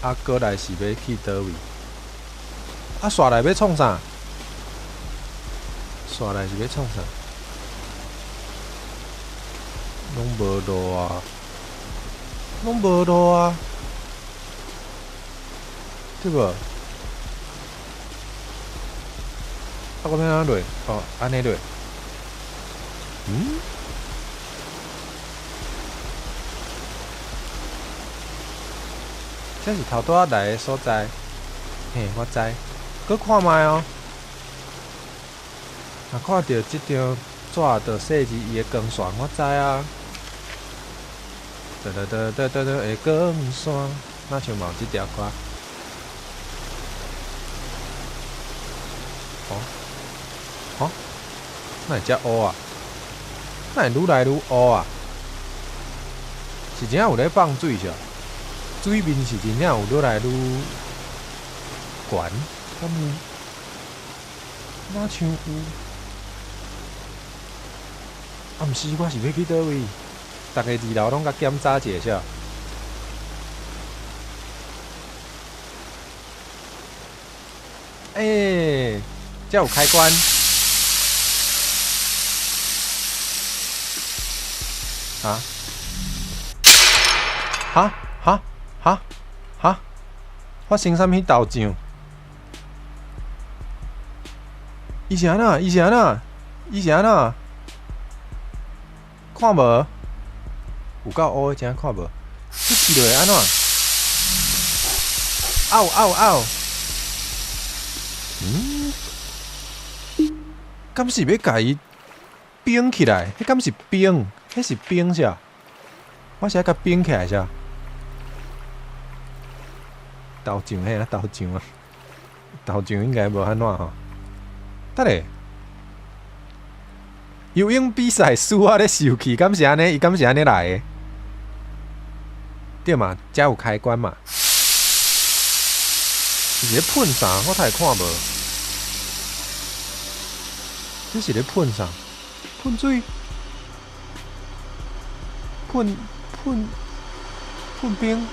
啊，過來是欲去佗位？啊，煞來欲創啥？煞來是欲創啥？攏無路啊！攏無路啊！對無？啊，我欲按怎落？哦，按呢落。嗯？這是頭拄仔來的所在，嘿，我知。閣看覓哦，若看著這張紙就設置伊的光線，我知啊。噔噔噔噔噔噔的光線，若像嘛有這條歌。哦，哦，哪會遮烏啊？哪會愈來愈烏啊？是真正有咧放水是？水面是真正有愈來愈懸，敢有？若像有？啊，毋是，我是欲去佗位？逐个二樓攏共檢查一下。欸，這有開關。哈？哈？哈？哈？哈？發生啥物豆醬？伊是按怎？伊是按怎？伊是按怎？看無？有夠烏的，真看無？這試落會按怎？嗷嗷嗷！嗯？敢是欲共伊冰起來？彼敢是冰？彼是冰啥？我是愛共冰起來啥？豆醬彼啊，豆醬啊，豆醬應該無按怎吼。等下，游泳比賽輸啊咧受氣，敢是按呢？伊敢是按呢來的？對嘛？遮有開關嘛？伊是咧噴啥？我太看無。這是咧噴啥？噴水？噴噴噴冰？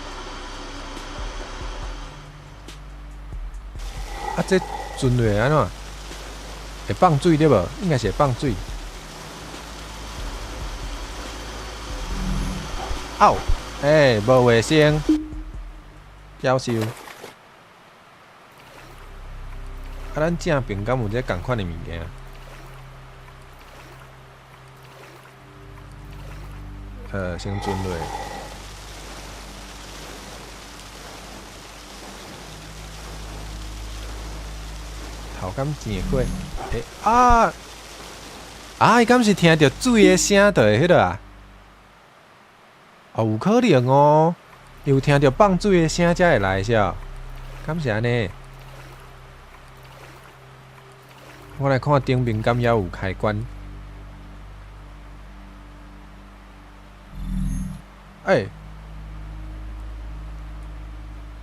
啊，這陣落按怎？會放水對無？應該是會放水。嗷！欸，無衛生，夭壽。啊，咱正爿敢有這仝款的物件？先存落。頭敢錢會過？欸啊！啊！伊敢是聽著水的聲就會彼落啊？哦，有可能哦，伊有聽著放水的聲才會來是無？敢是按呢？我來看頂面敢猶有開關。欸，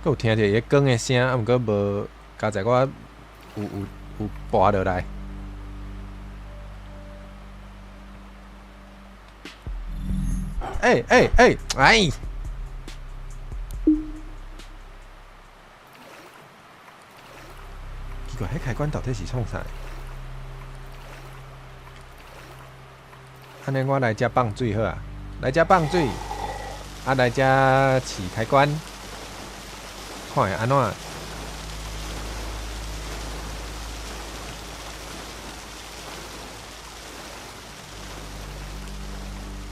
閣有聽著伊咧光的聲，啊，毋過無，佳哉我有跋落來。欸欸欸！哎！奇怪，彼開關到底是創啥？按呢，我來遮放水好啊，來遮放水，啊來遮試開關，看會按怎？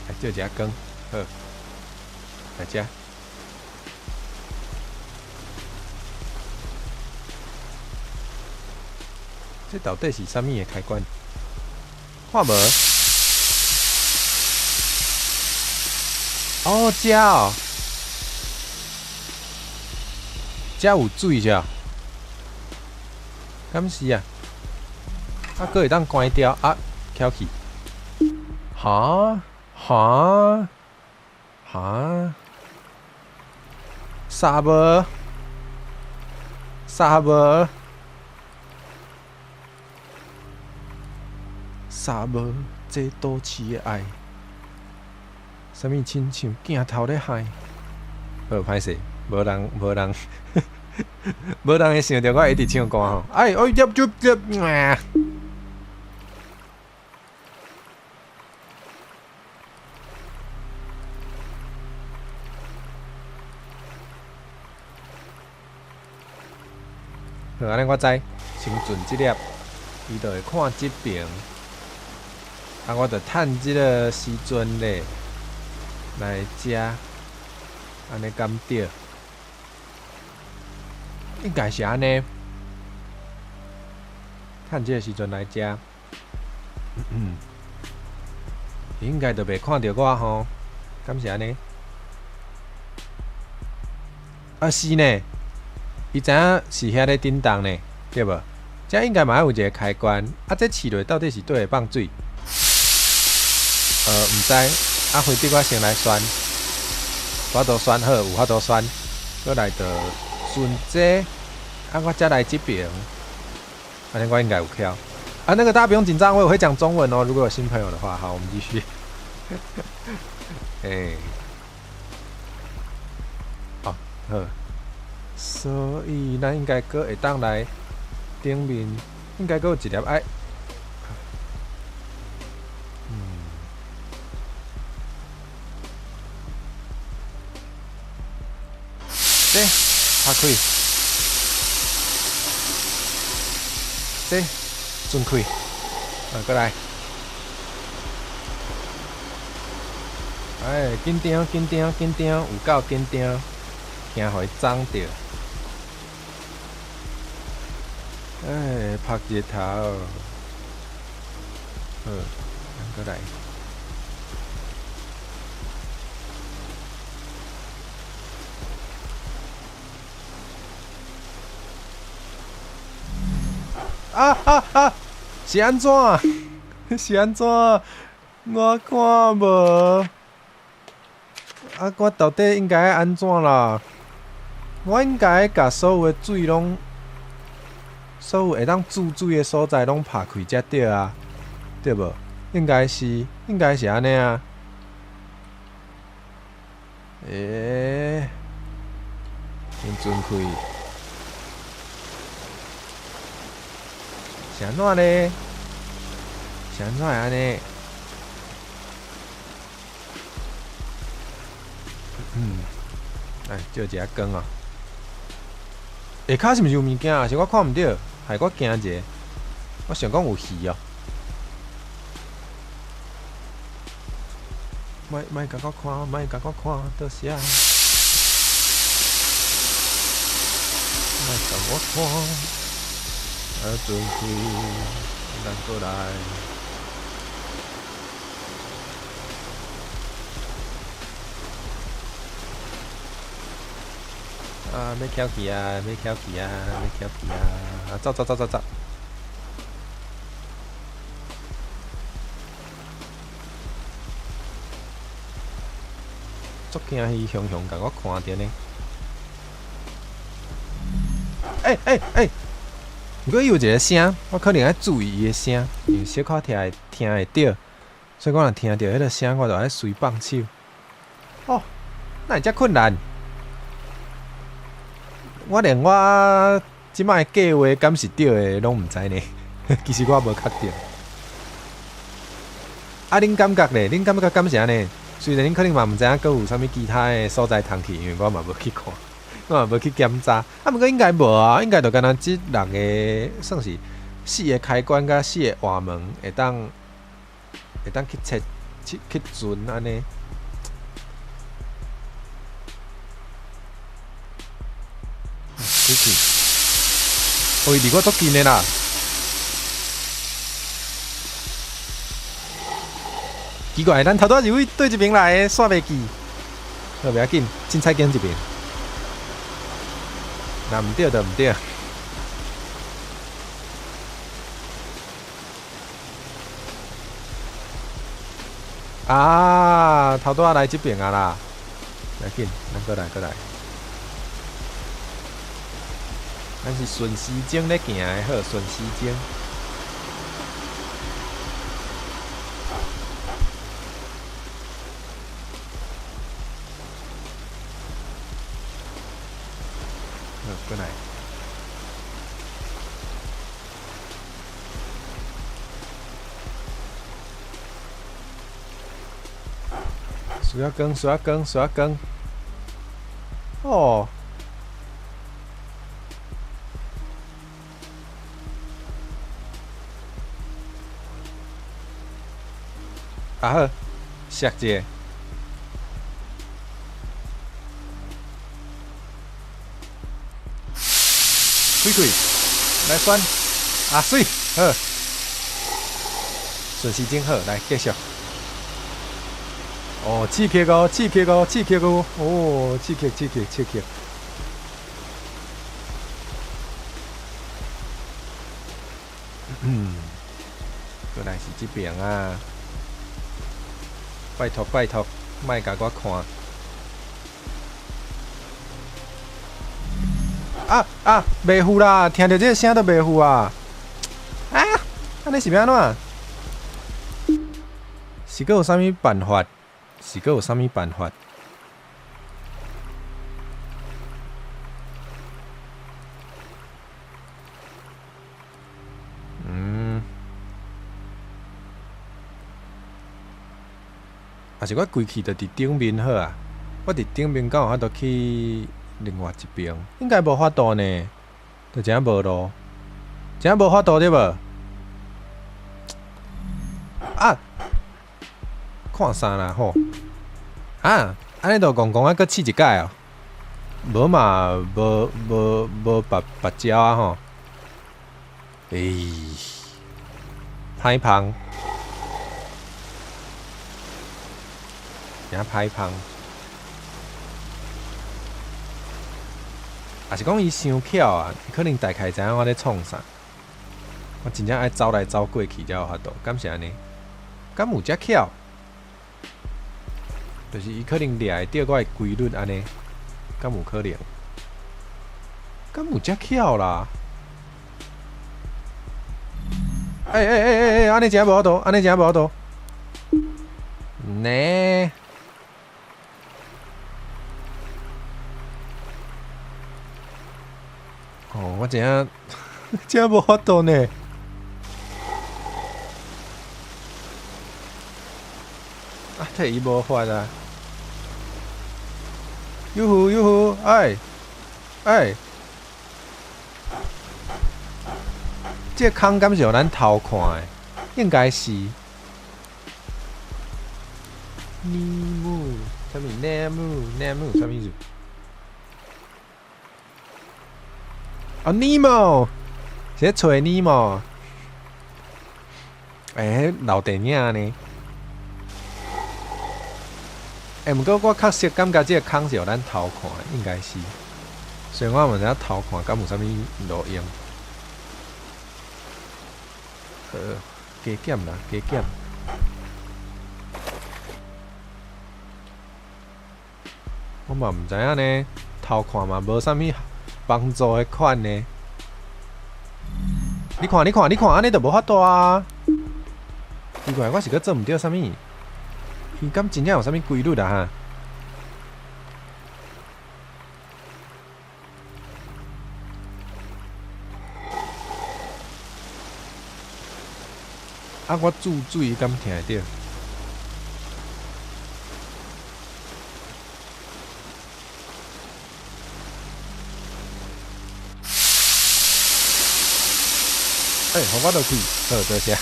來照一下光，好，來遮。這到底是啥物的開關？看無？哦，遮哦，遮有水是？敢是啊？啊，閣會當關掉啊，翘起。哈？哈？哈？啥無？啥無？啥無？這都市的愛，啥物親像鏡頭咧害？好歹勢，無人無人，無人會想著我會一直唱歌吼。哎，哎，入入入啊！好，按呢我知，先存這粒，伊就會看這爿。啊，我就趁這个時陣咧，來遮，按呢敢對？應該是按呢。趁這个時陣來遮，應該就袂看著我吼，敢是按呢？啊是呢，伊知影是遐咧振動呢，對無？遮應該嘛愛有一个開關，啊，這試落到底是佗會放水？毋知，啊，非得我先來選，法度選好，有法度選，閣來就順這，啊，我才來這爿，按呢我應該有巧。啊，那個大家不用緊張，我也會講中文哦。如果有新朋友的話，好，我們繼續。欸，哦，好，所以咱應該閣會當來頂面，應該閣有一粒愛。開，這準開，啊，閣來。哎，緊張，緊張，緊張，有夠緊張，驚予伊髒著。哎，曝日頭，好，咱閣來。啊啊啊！是按怎？是按怎？我看無。啊！我到底應該愛按怎啦？我應該共所有的水攏，所有會當注水的所在攏拍開才對啊，對無？應該是，應該是按呢啊。欸，先準開。是按怎咧？是按怎會按呢？來照一下光啊！下跤是毋是有物件啊？是我看毋著，害我驚一下。我想講有魚哦。莫莫共我看，莫共我看，多謝。莫共我看，啊，準開，咱閣來。啊！欲翘起啊！欲翘起啊！欲翘起啊！啊！走走走走走！足驚伊雄雄共我看著呢！欸欸欸！毋過伊有一個聲，我可能愛注意伊的聲，因為小可聽會聽會著，所以我若聽著彼个聲，我就愛隨放手。哦，哪會遮困難？我連我這擺的計劃敢是對的，攏毋知呢。其實我無確定。啊，恁感覺咧？恁感覺敢是按呢？雖然恁可能嘛毋知影閣有啥物其他的所在通去，因為我嘛無去看，我嘛無去檢查。啊，毋過應該無啊，應該就干焦這六个，算是四个開關佮四个活門，會當會當去切去去存按呢。開去，哦，伊離我足近的啦！奇怪，咱頭拄仔是對這邊來的，煞袂記。好，袂要緊，凊彩揀一邊。若毋對就毋對。啊，頭拄仔來這邊啊啦，袂要緊，咱閣來閣來。咱是順時鐘咧行的，好，順時鐘。好，過來。需要光，需要光，需要光。哦。啊好，摔一下。開開，來選，啊媠，好，順時針好，來繼續。哦，刺激哦，刺激哦，刺激哦，哦，刺激，刺激，刺激。嗯，閣來是這邊啊！拜託拜託，莫共我看。啊啊！袂赴啦，聽著這个聲都袂赴啊！啊，按呢是欲按怎？是閣有啥物辦法？是閣有啥物辦法？嗯，抑是我規氣就佇頂面好啊？我佇頂面敢有法度去另外一邊，應該無法度呢，就真無路，真無法度對無？啊！看啥啦吼？啊！按呢就戇戇啊，閣試一擺哦。無嘛，無無無別別招啊吼！欸，歹芳，真歹芳。也是講伊傷巧啊，可能大概知影我咧創啥。我真正愛走來走過去才有法度，敢是按呢？敢有遮巧？就是伊可能掠會著我的規律按呢，敢有可能？敢有遮巧啦？欸欸欸欸欸，按呢真無法度，按呢真無法度。呢？哦，我真正真無法度呢。啊，替伊無法啊！喲呼喲呼，哎哎，這個空敢是予咱偷看的？應該是。尼姆，啥物？奈姆，奈姆，啥物意思？啊，尼莫，是咧揣尼莫？欸，老電影呢？欸，毋過我確實感覺這個空是予咱偷看的，應該是。雖然我毋知影偷看敢有啥物路用。加減啦，加減。我嘛毋知影呢，偷看嘛無啥物幫助的款呢。你看，你看，你看，按呢就無法度啊！奇怪，我是閣做毋著啥物？伊敢真正有啥物規律啊？哈！啊！我注水敢聽會著？欸，予我落去，好，多謝。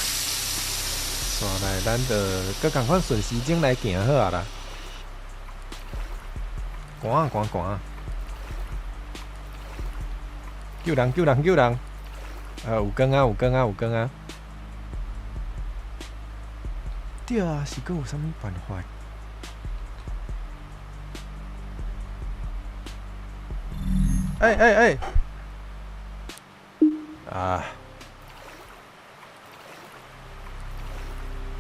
煞來，咱就閣仝款順時鐘來行好啊啦。趕啊趕趕！救人救人救人！有光啊有光啊有光啊！對啊，是閣有啥物辦法？欸欸欸！啊！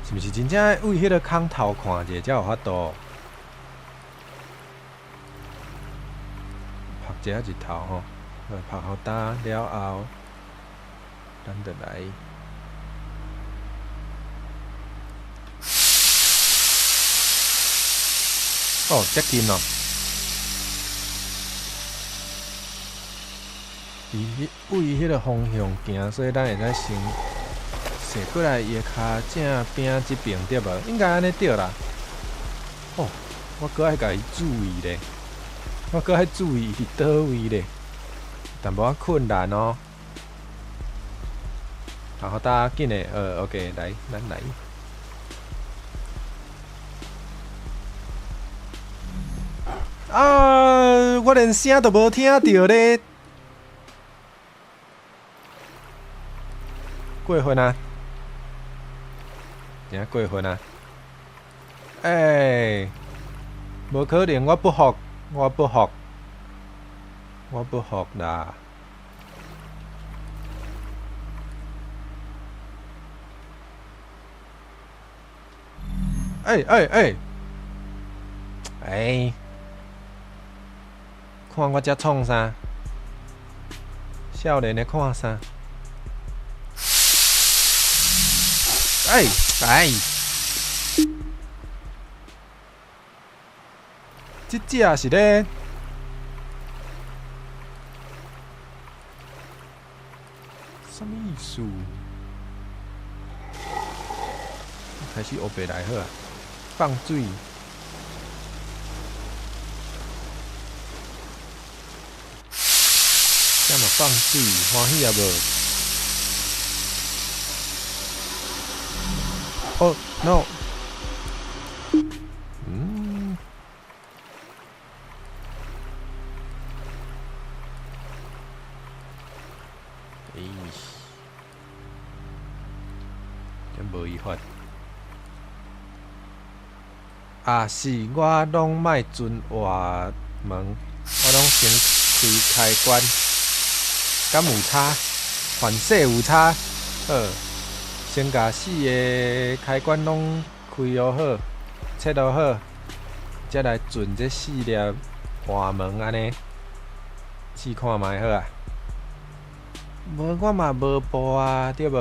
是毋是真正愛為彼个空偷看者才有法度？曝這日頭吼，曝予焦了後，咱就來。哦，遮近哦！佇彼為彼个方向行，所以咱會使先踅過來伊的跤正邊這邊對無？應該按呢對啦。哦，我閣愛共伊注意咧，我閣愛注意伊佇佗位咧，淡薄仔困難哦。好，大家緊的，OK，來，咱來。啊！我連聲都無聽著咧，過分啊！真過分啊！欸，無可能，我不服，我不服，我不服啦！欸欸欸！欸！看我這創啥？少年的看啥？欸哎！這隻是咧？啥物意思？開始烏白來好啊！放水。放水，歡喜啊無？Oh no！嗯。欸，這無伊法。啊是，我攏莫存活門，我攏先開開關，敢有差？反勢有差？好，先共四个開關攏開予好，切予好，才來存這四粒活門按呢，試看覓好啊。無我嘛無步啊，對無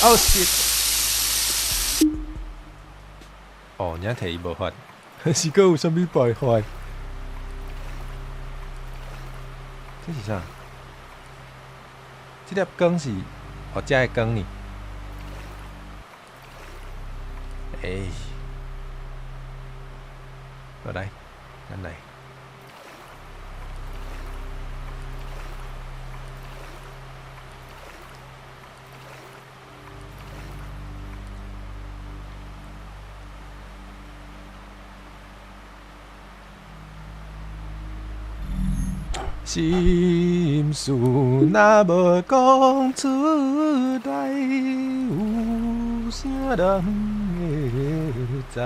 ？Oh shit！哦，你提伊無法，還是閣有啥物辦法？這是啥？這粒光是予遮的光呢？欸，好來，咱來。心事若無講出來，有啥人會知？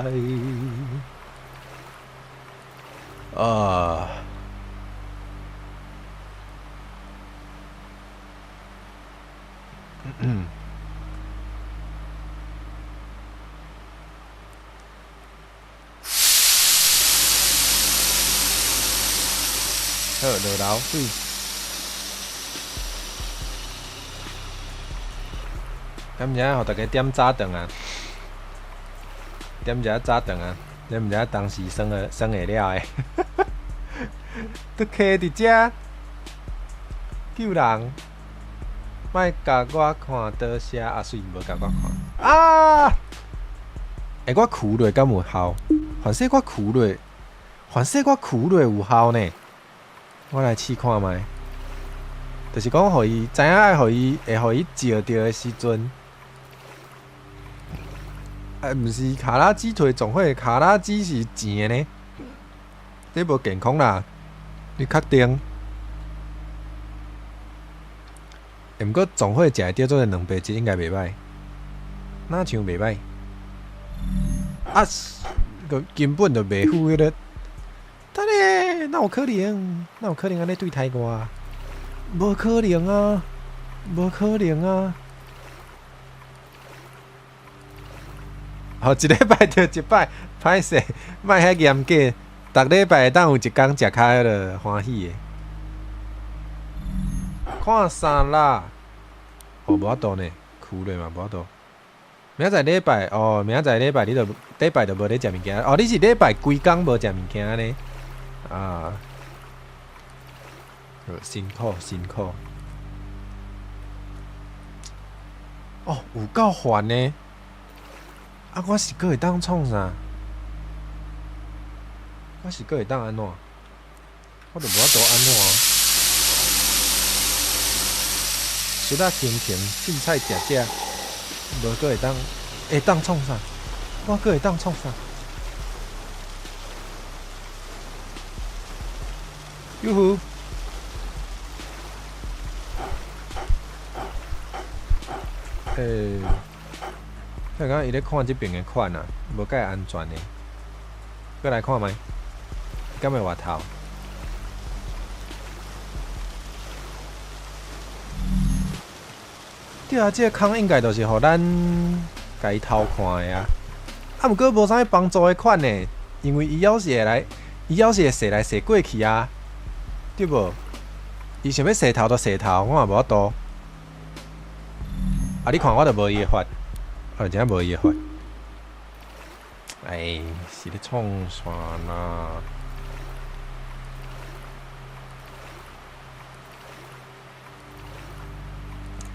啊！嗯。好，落樓水。敢毋知影予大家點早頓啊？點一下早頓啊？你毋知影當時耍會耍會了的？都徛佇遮救人，莫共我看多謝啊！媠無共我看啊！欸，我跍落敢有效？反正我跍落，反正我跍落有效呢。我來試看覓，就是講，予伊知影愛予伊會予伊照著的時陣，啊，毋是卡拉雞腿總會，卡拉雞是甜的呢，這無健康啦，你確定？欸，毋過總會食會著做蛋白質應該袂歹，哪像袂歹？啊，個根本就袂赴彼个。等下，哪有可能？哪有可能按呢對待我？無可能啊！無可能啊！好，一禮拜著一擺，歹勢，莫遐嚴格。逐禮拜會當有一工食較彼落歡喜的。看啥啦？哦，無法度呢，跍落嘛無法度。明仔載禮拜哦，明仔載禮拜你就禮拜就無咧食物件。哦，你是禮拜規工無食物件按呢？啊，辛苦辛苦。哦，有夠煩呢！啊，我是閣會當創啥？我是閣會當按怎？我都無法度按怎。除了停停，凊彩食食，無閣會當會當創啥？我閣會當創啥？喲呼！欸，聽講伊咧看這爿的款啊，無蓋安全的，閣來看覓，敢會活頭？對啊，這個空應該就是予咱共伊偷看的啊。啊，毋過無啥物幫助的款呢，因為伊猶是會來，伊猶是會踅來踅過去啊，對無？伊想欲踅頭就踅頭，我嘛無法度。啊！你看我就無伊的法，啊，真正無伊的法。哎，是咧創啥啦？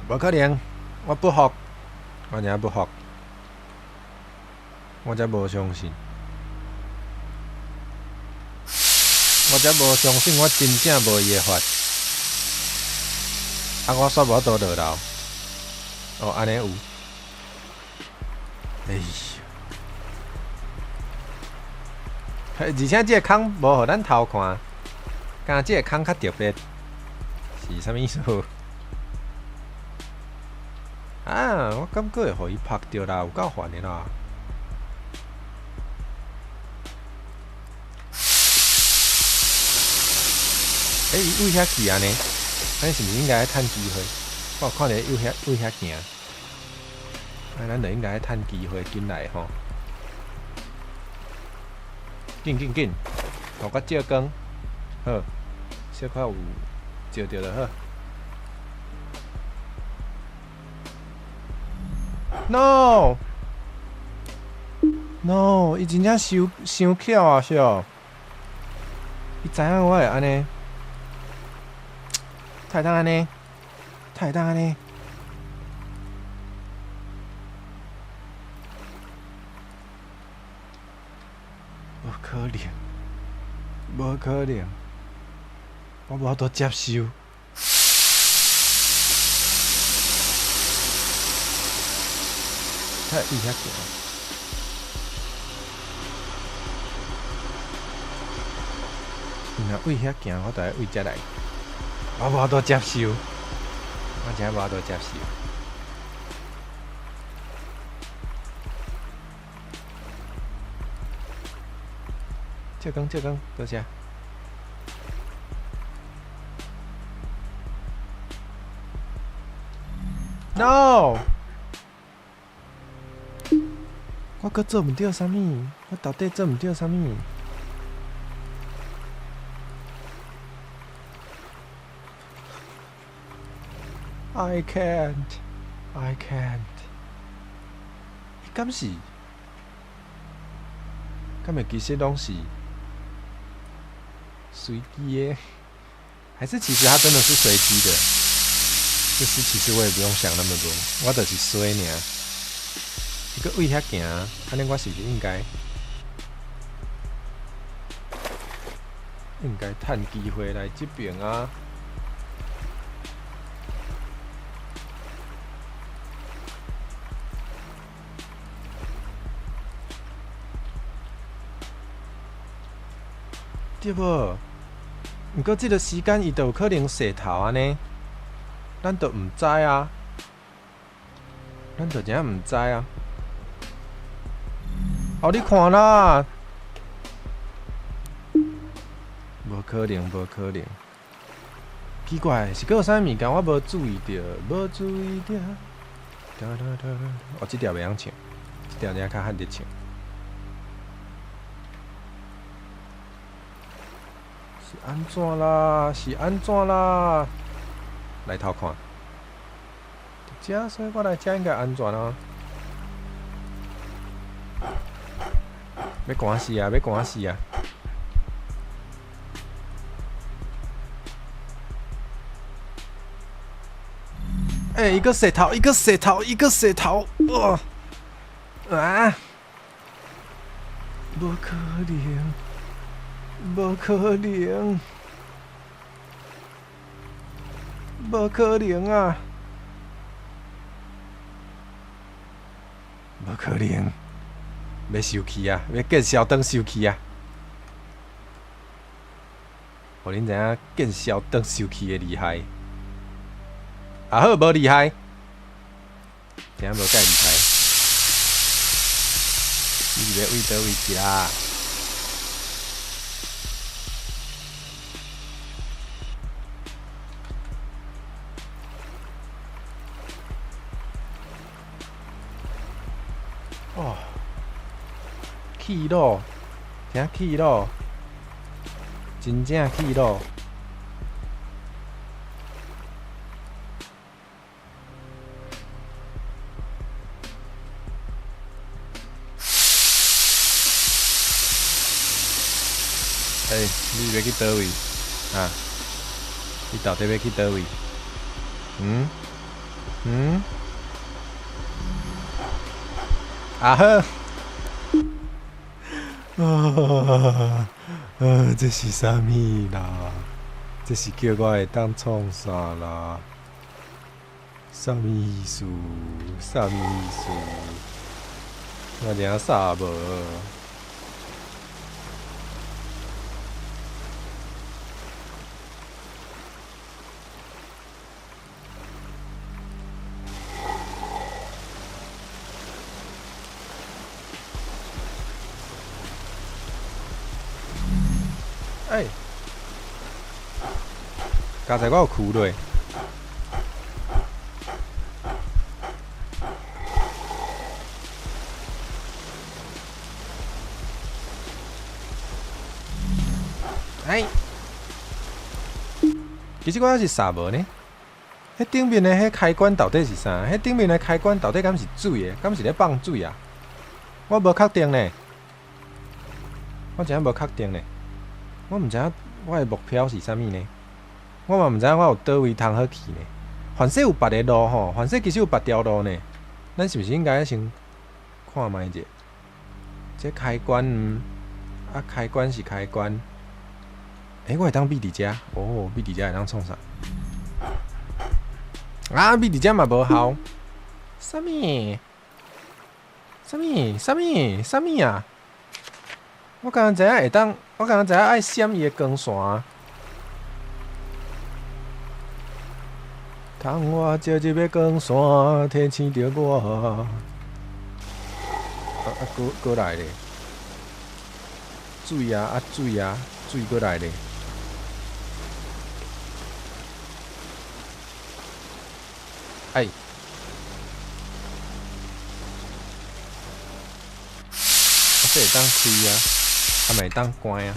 無可能，我不服，我真正不服。我才無相信，我才無相信，我真正無伊的法。啊！我煞無法度落樓。哦，按呢有。哎呦！而且這个空無予咱偷看，敢若這个空較特別，是啥物意思？啊！我感覺會予伊拍著啦，有夠煩的啦！欸，伊對遐去按呢？咱是毋是應該趁機會？我有看著伊對遐行，啊，咱就應該趁機會緊來吼！緊緊緊，予我照光，好，小可有照著就好。No，No，伊真正傷傷巧啊，小！伊知影我會按呢，會當按呢，會當按呢，無可能，無可能，我無法度接受。他對遐行，伊若對遐行，我就愛對遮來。我無法度接受，我真無法度接受。照光照光，多謝。No！我閣做毋著啥物？我到底做毋著啥物？I can't, I can't。敢是？敢會其實攏是隨機的？還是其實它真的是隨機的？就是其實我也不用想那麼多，我就是衰爾。伊閣對遐行，按呢我是毋是應該趁機會來這邊啊？對無？毋過這个時間伊就有可能踅頭按呢，咱就毋知啊，咱就真正毋知啊。哦，你看啦，無可能，無可能。奇怪，是閣有啥物物件我無注意著，無注意著。哦，這條袂曉唱，這條領較罕得唱。是按怎啦？是按怎啦？來偷看。這，所以我來遮應該安全啊。欲寒死啊！欲寒死啊！欸，一個踅頭，一個踅頭，一個踅頭，哇！啊！無可能，無可能，無可能啊！無可能，欲受氣啊！欲見笑轉受氣啊！予恁知影見笑轉受氣的厲害。啊好，無厲害，真無介厲害。你是欲對佗位去啦？哦，氣惱，真氣惱，真正氣惱。欸，你是欲去佗位？啊？你到底欲去佗位？嗯？嗯？啊好，啊啊！這是啥物啦？這是叫我會當創啥啦？啥物意思？啥物意思？我真煞無。欸，剛才我有跍落。哎，其實我猶是煞無呢。彼頂面的彼開關到底是啥？彼頂面的開關到底敢是水的？敢是咧放水啊？我無確定呢。我真正無確定呢。我毋知影我的目標是啥物呢？我嘛毋知影我有佗位通好去呢。凡勢有別个路吼，凡勢其實有別條路呢。咱是毋是應該先看覓者？這開關，啊，開關是開關。欸，我會當避佇遮？哦，避佇遮會當創啥？啊，避佇遮嘛無效。啥物？啥物？啥物？啥物啊？我敢若知影會當，我敢若知影愛閃伊的光線。窗外照入的光線，提醒著我。啊啊，閣閣來咧！水啊啊水啊，水閣來咧！哎！啊，這會當開啊，啊嘛會當關啊。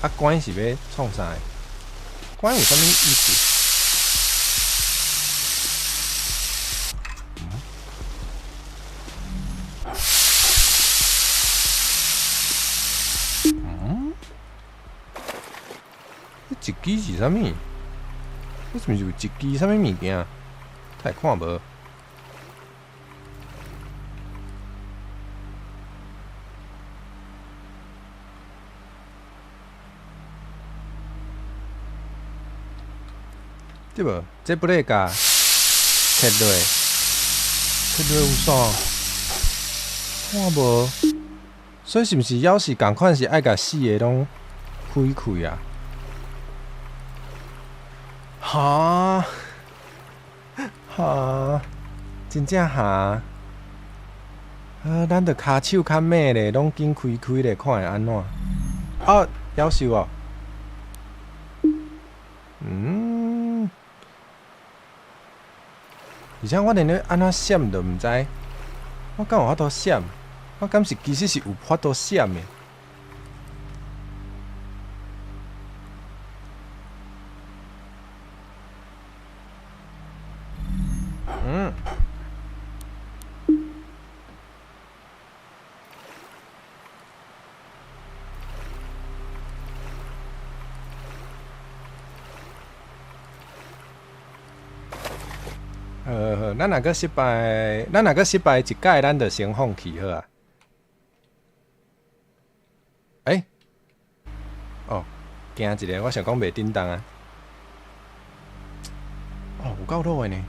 啊，關是欲創啥？關有啥物意思？嗯？這一支是啥物？這是毋是有一支啥物物件？太看無。對無？這不咧共切落，切落有啥？看無。所以是毋是猶是仝款是愛共四个攏開開啊？哈？哈？真正哈？啊，咱著跤手較猛咧，攏緊開開咧，看會按怎？啊，夭壽哦。嗯。而且我連咧按怎閃都毋知，我敢有法度閃？我敢是其實是有法度閃的。嗯。好好，咱若閣失敗，咱若閣失敗一擺，咱就先放棄好啊。欸？哦，驚一下，我想講袂振動啊。哦，有夠落的呢。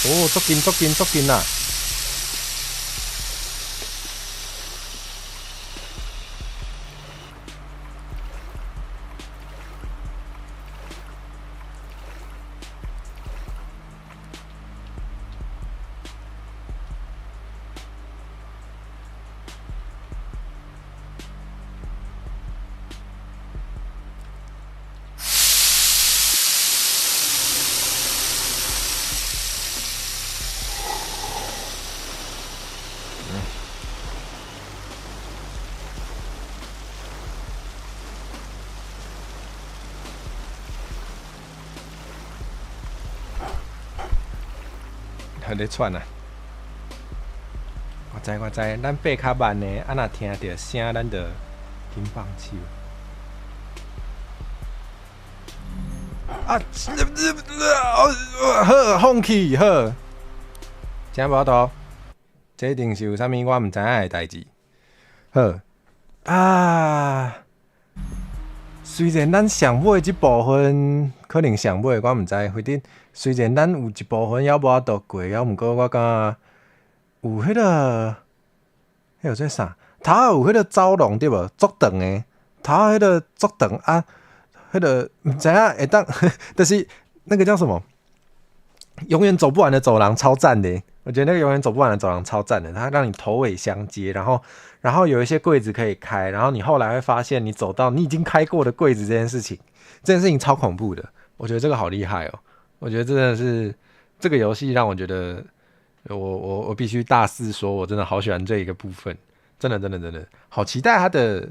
哦，足近足近足近啦！還咧喘啊！我知我知，咱爬較慢的，啊若聽著聲，咱就緊放手。啊！好，放棄好，真無法度。這一定是有啥物我毋知影的代誌。好啊，雖然咱上尾這部分可能上尾我毋知，反正雖然咱有一部分猶無法度過，猶毋過我感覺有彼個，彼個做啥？頭仔有彼個走廊對無？足長的，頭仔彼個足長啊，彼個毋知影會當，就是那個叫什麼？永遠走不完的走廊，超讚的！我覺得那個永遠走不完的走廊超讚的，它讓你頭尾相接，然後有一些櫃子可以開，然後你後來會發現你走到你已經開過的櫃子這件事情，這件事情超恐怖的。我覺得這個好厲害哦！我覺得真的是這個遊戲讓我覺得我必須大肆說，我真的好喜歡這一個部分，真的真的真的好期待它的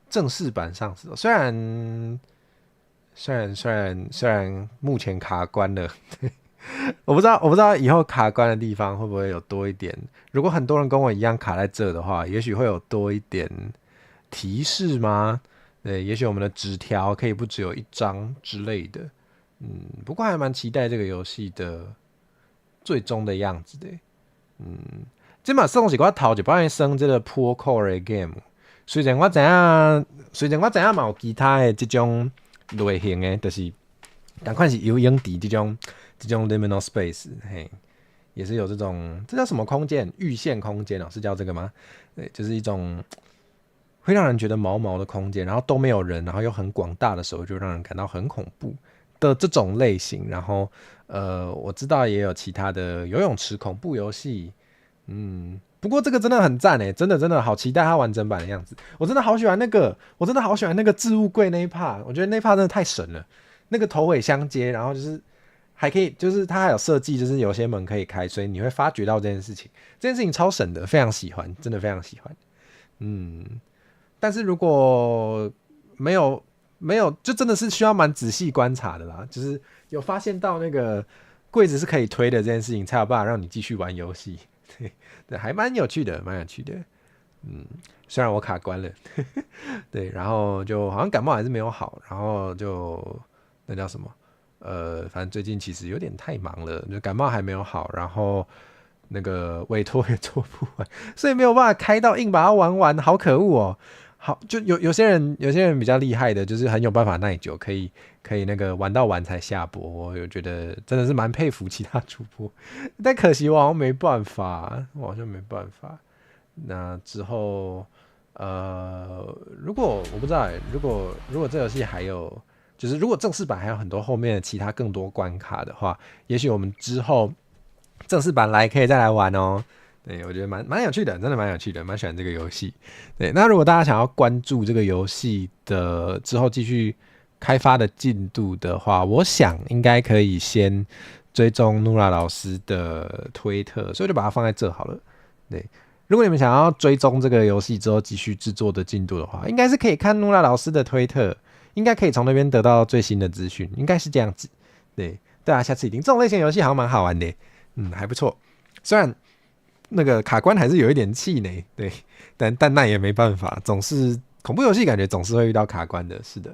正式版上市。雖然目前卡關了。我不知道以後卡關的地方會不會有多一點。如果很多人跟我一樣卡在這的話，也許會有多一點提示嗎？對，也許我們的紙條可以不只有一張之類的。不過還蠻期待這個遊戲的最終的樣子的。這嘛算是我頭一擺耍這個 Poor 的 game。雖然我知影嘛有其他的這種類型的，就是仝款是游泳池這種 liminal space，嘿，也是有這種，這叫什麼空間？閾限空間哦，是叫這個嗎？對，就是一種會讓人覺得毛毛的空間，然後都沒有人，然後又很廣大的時候，就讓人感到很恐怖的這種類型。然後，我知道也有其他的游泳池恐怖遊戲，不過這個真的很讚誒，真的真的好期待它完整版的樣子。我真的好喜歡那個置物櫃那一 part，我覺得那一 part 真的太神了，那個頭尾相接，然後就是還可以，就是它還有設計，就是有些門可以開，所以你會發覺到這件事情，這件事情超神的，非常喜歡，真的非常喜歡。但是如果沒有沒有，就真的是需要蠻仔細觀察的啦，就是有發現到那個櫃子是可以推的這件事情，才有辦法讓你繼續玩遊戲。對，還蠻有趣的，蠻有趣的。雖然我卡關了，對，然後就好像感冒還是沒有好，然後就那叫什麼？反正最近其實有點太忙了，就感冒還沒有好，然後那個委託也做不完，所以沒有辦法開到硬把它玩完，好可惡哦。好，就有些人比較厲害的，就是很有辦法耐久，可以那個玩到完才下播。我有覺得真的是蠻佩服其他主播，但可惜我好像沒辦法，我好像沒辦法。那之後，如果我不知道欸，如果這遊戲還有，就是如果正式版還有很多後面的其他更多關卡的話，也許我們之後正式版來可以再來玩哦。對，我覺得蠻有趣的，真的蠻有趣的，蠻喜歡這個遊戲。對，那如果大家想要關注這個遊戲的之後繼續開發的進度的話，我想應該可以先追蹤努拉老師的推特，所以就把它放在這好了。對，如果你們想要追蹤這個遊戲之後繼續製作的進度的話，應該是可以看努拉老師的推特，應該可以從那邊得到最新的資訊，應該是這樣子。對，對啊，下次一定這種類型遊戲好像蠻好玩的，還不錯。雖然那個卡關還是有一點氣餒，對，但那也沒辦法，總是恐怖遊戲感覺總是會遇到卡關的，是的。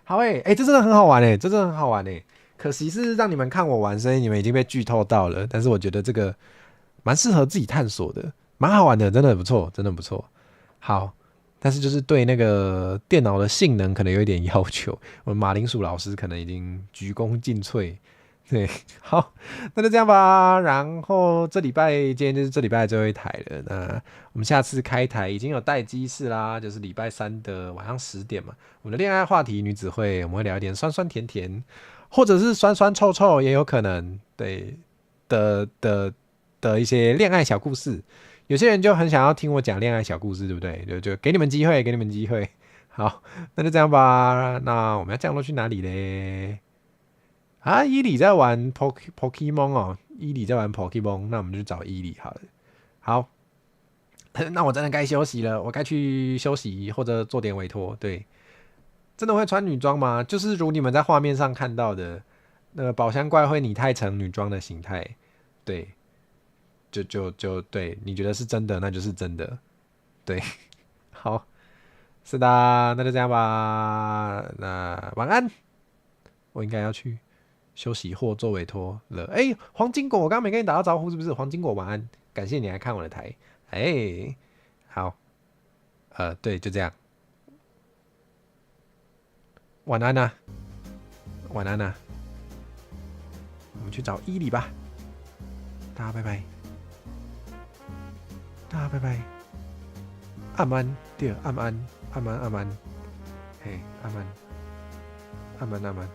好欸，欸，這真的很好玩欸，這真的很好玩欸。可惜是讓你們看我玩，所以你們已經被劇透到了。但是我覺得這個蠻適合自己探索的，蠻好玩的，真的不錯，真的不錯。好，但是就是對那個電腦的性能可能有一點要求，我馬鈴薯老師可能已經鞠躬盡瘁。對，好，那就這樣吧。然後這禮拜今天就是這禮拜最後一台了。那我們下次開台已經有待機室啦，就是禮拜三的晚上10點嘛。我們的戀愛話題女子會，我們會聊一點酸酸甜甜，或者是酸酸臭臭也有可能，對的一些戀愛小故事。有些人就很想要聽我講戀愛小故事，對不對？就給你們機會，給你們機會。好，那就這樣吧。那我們要降落去哪裡嘞？啊，伊里在玩 Pokemon 哦，伊里在玩 Pokemon，那我們就找伊里好了。好，那我真的該休息了，我該去休息或者做點委託。對，真的會穿女裝嗎？就是如你們在畫面上看到的，那個寶箱怪會擬態成女裝的形態。對，就對，你覺得是真的，那就是真的。對，好，是的，那就這樣吧。那晚安，我應該要去休息或做委託了。哎，黃金果，我剛剛沒跟你打到招呼，是不是？黃金果，晚安。感謝你來看我的台，哎，好，對，就這樣，晚安啊，晚安啊，我們去找伊里吧，大家拜拜，大家拜拜，暗安，對，暗安，暗安，暗安，嘿，暗安，暗安，暗安。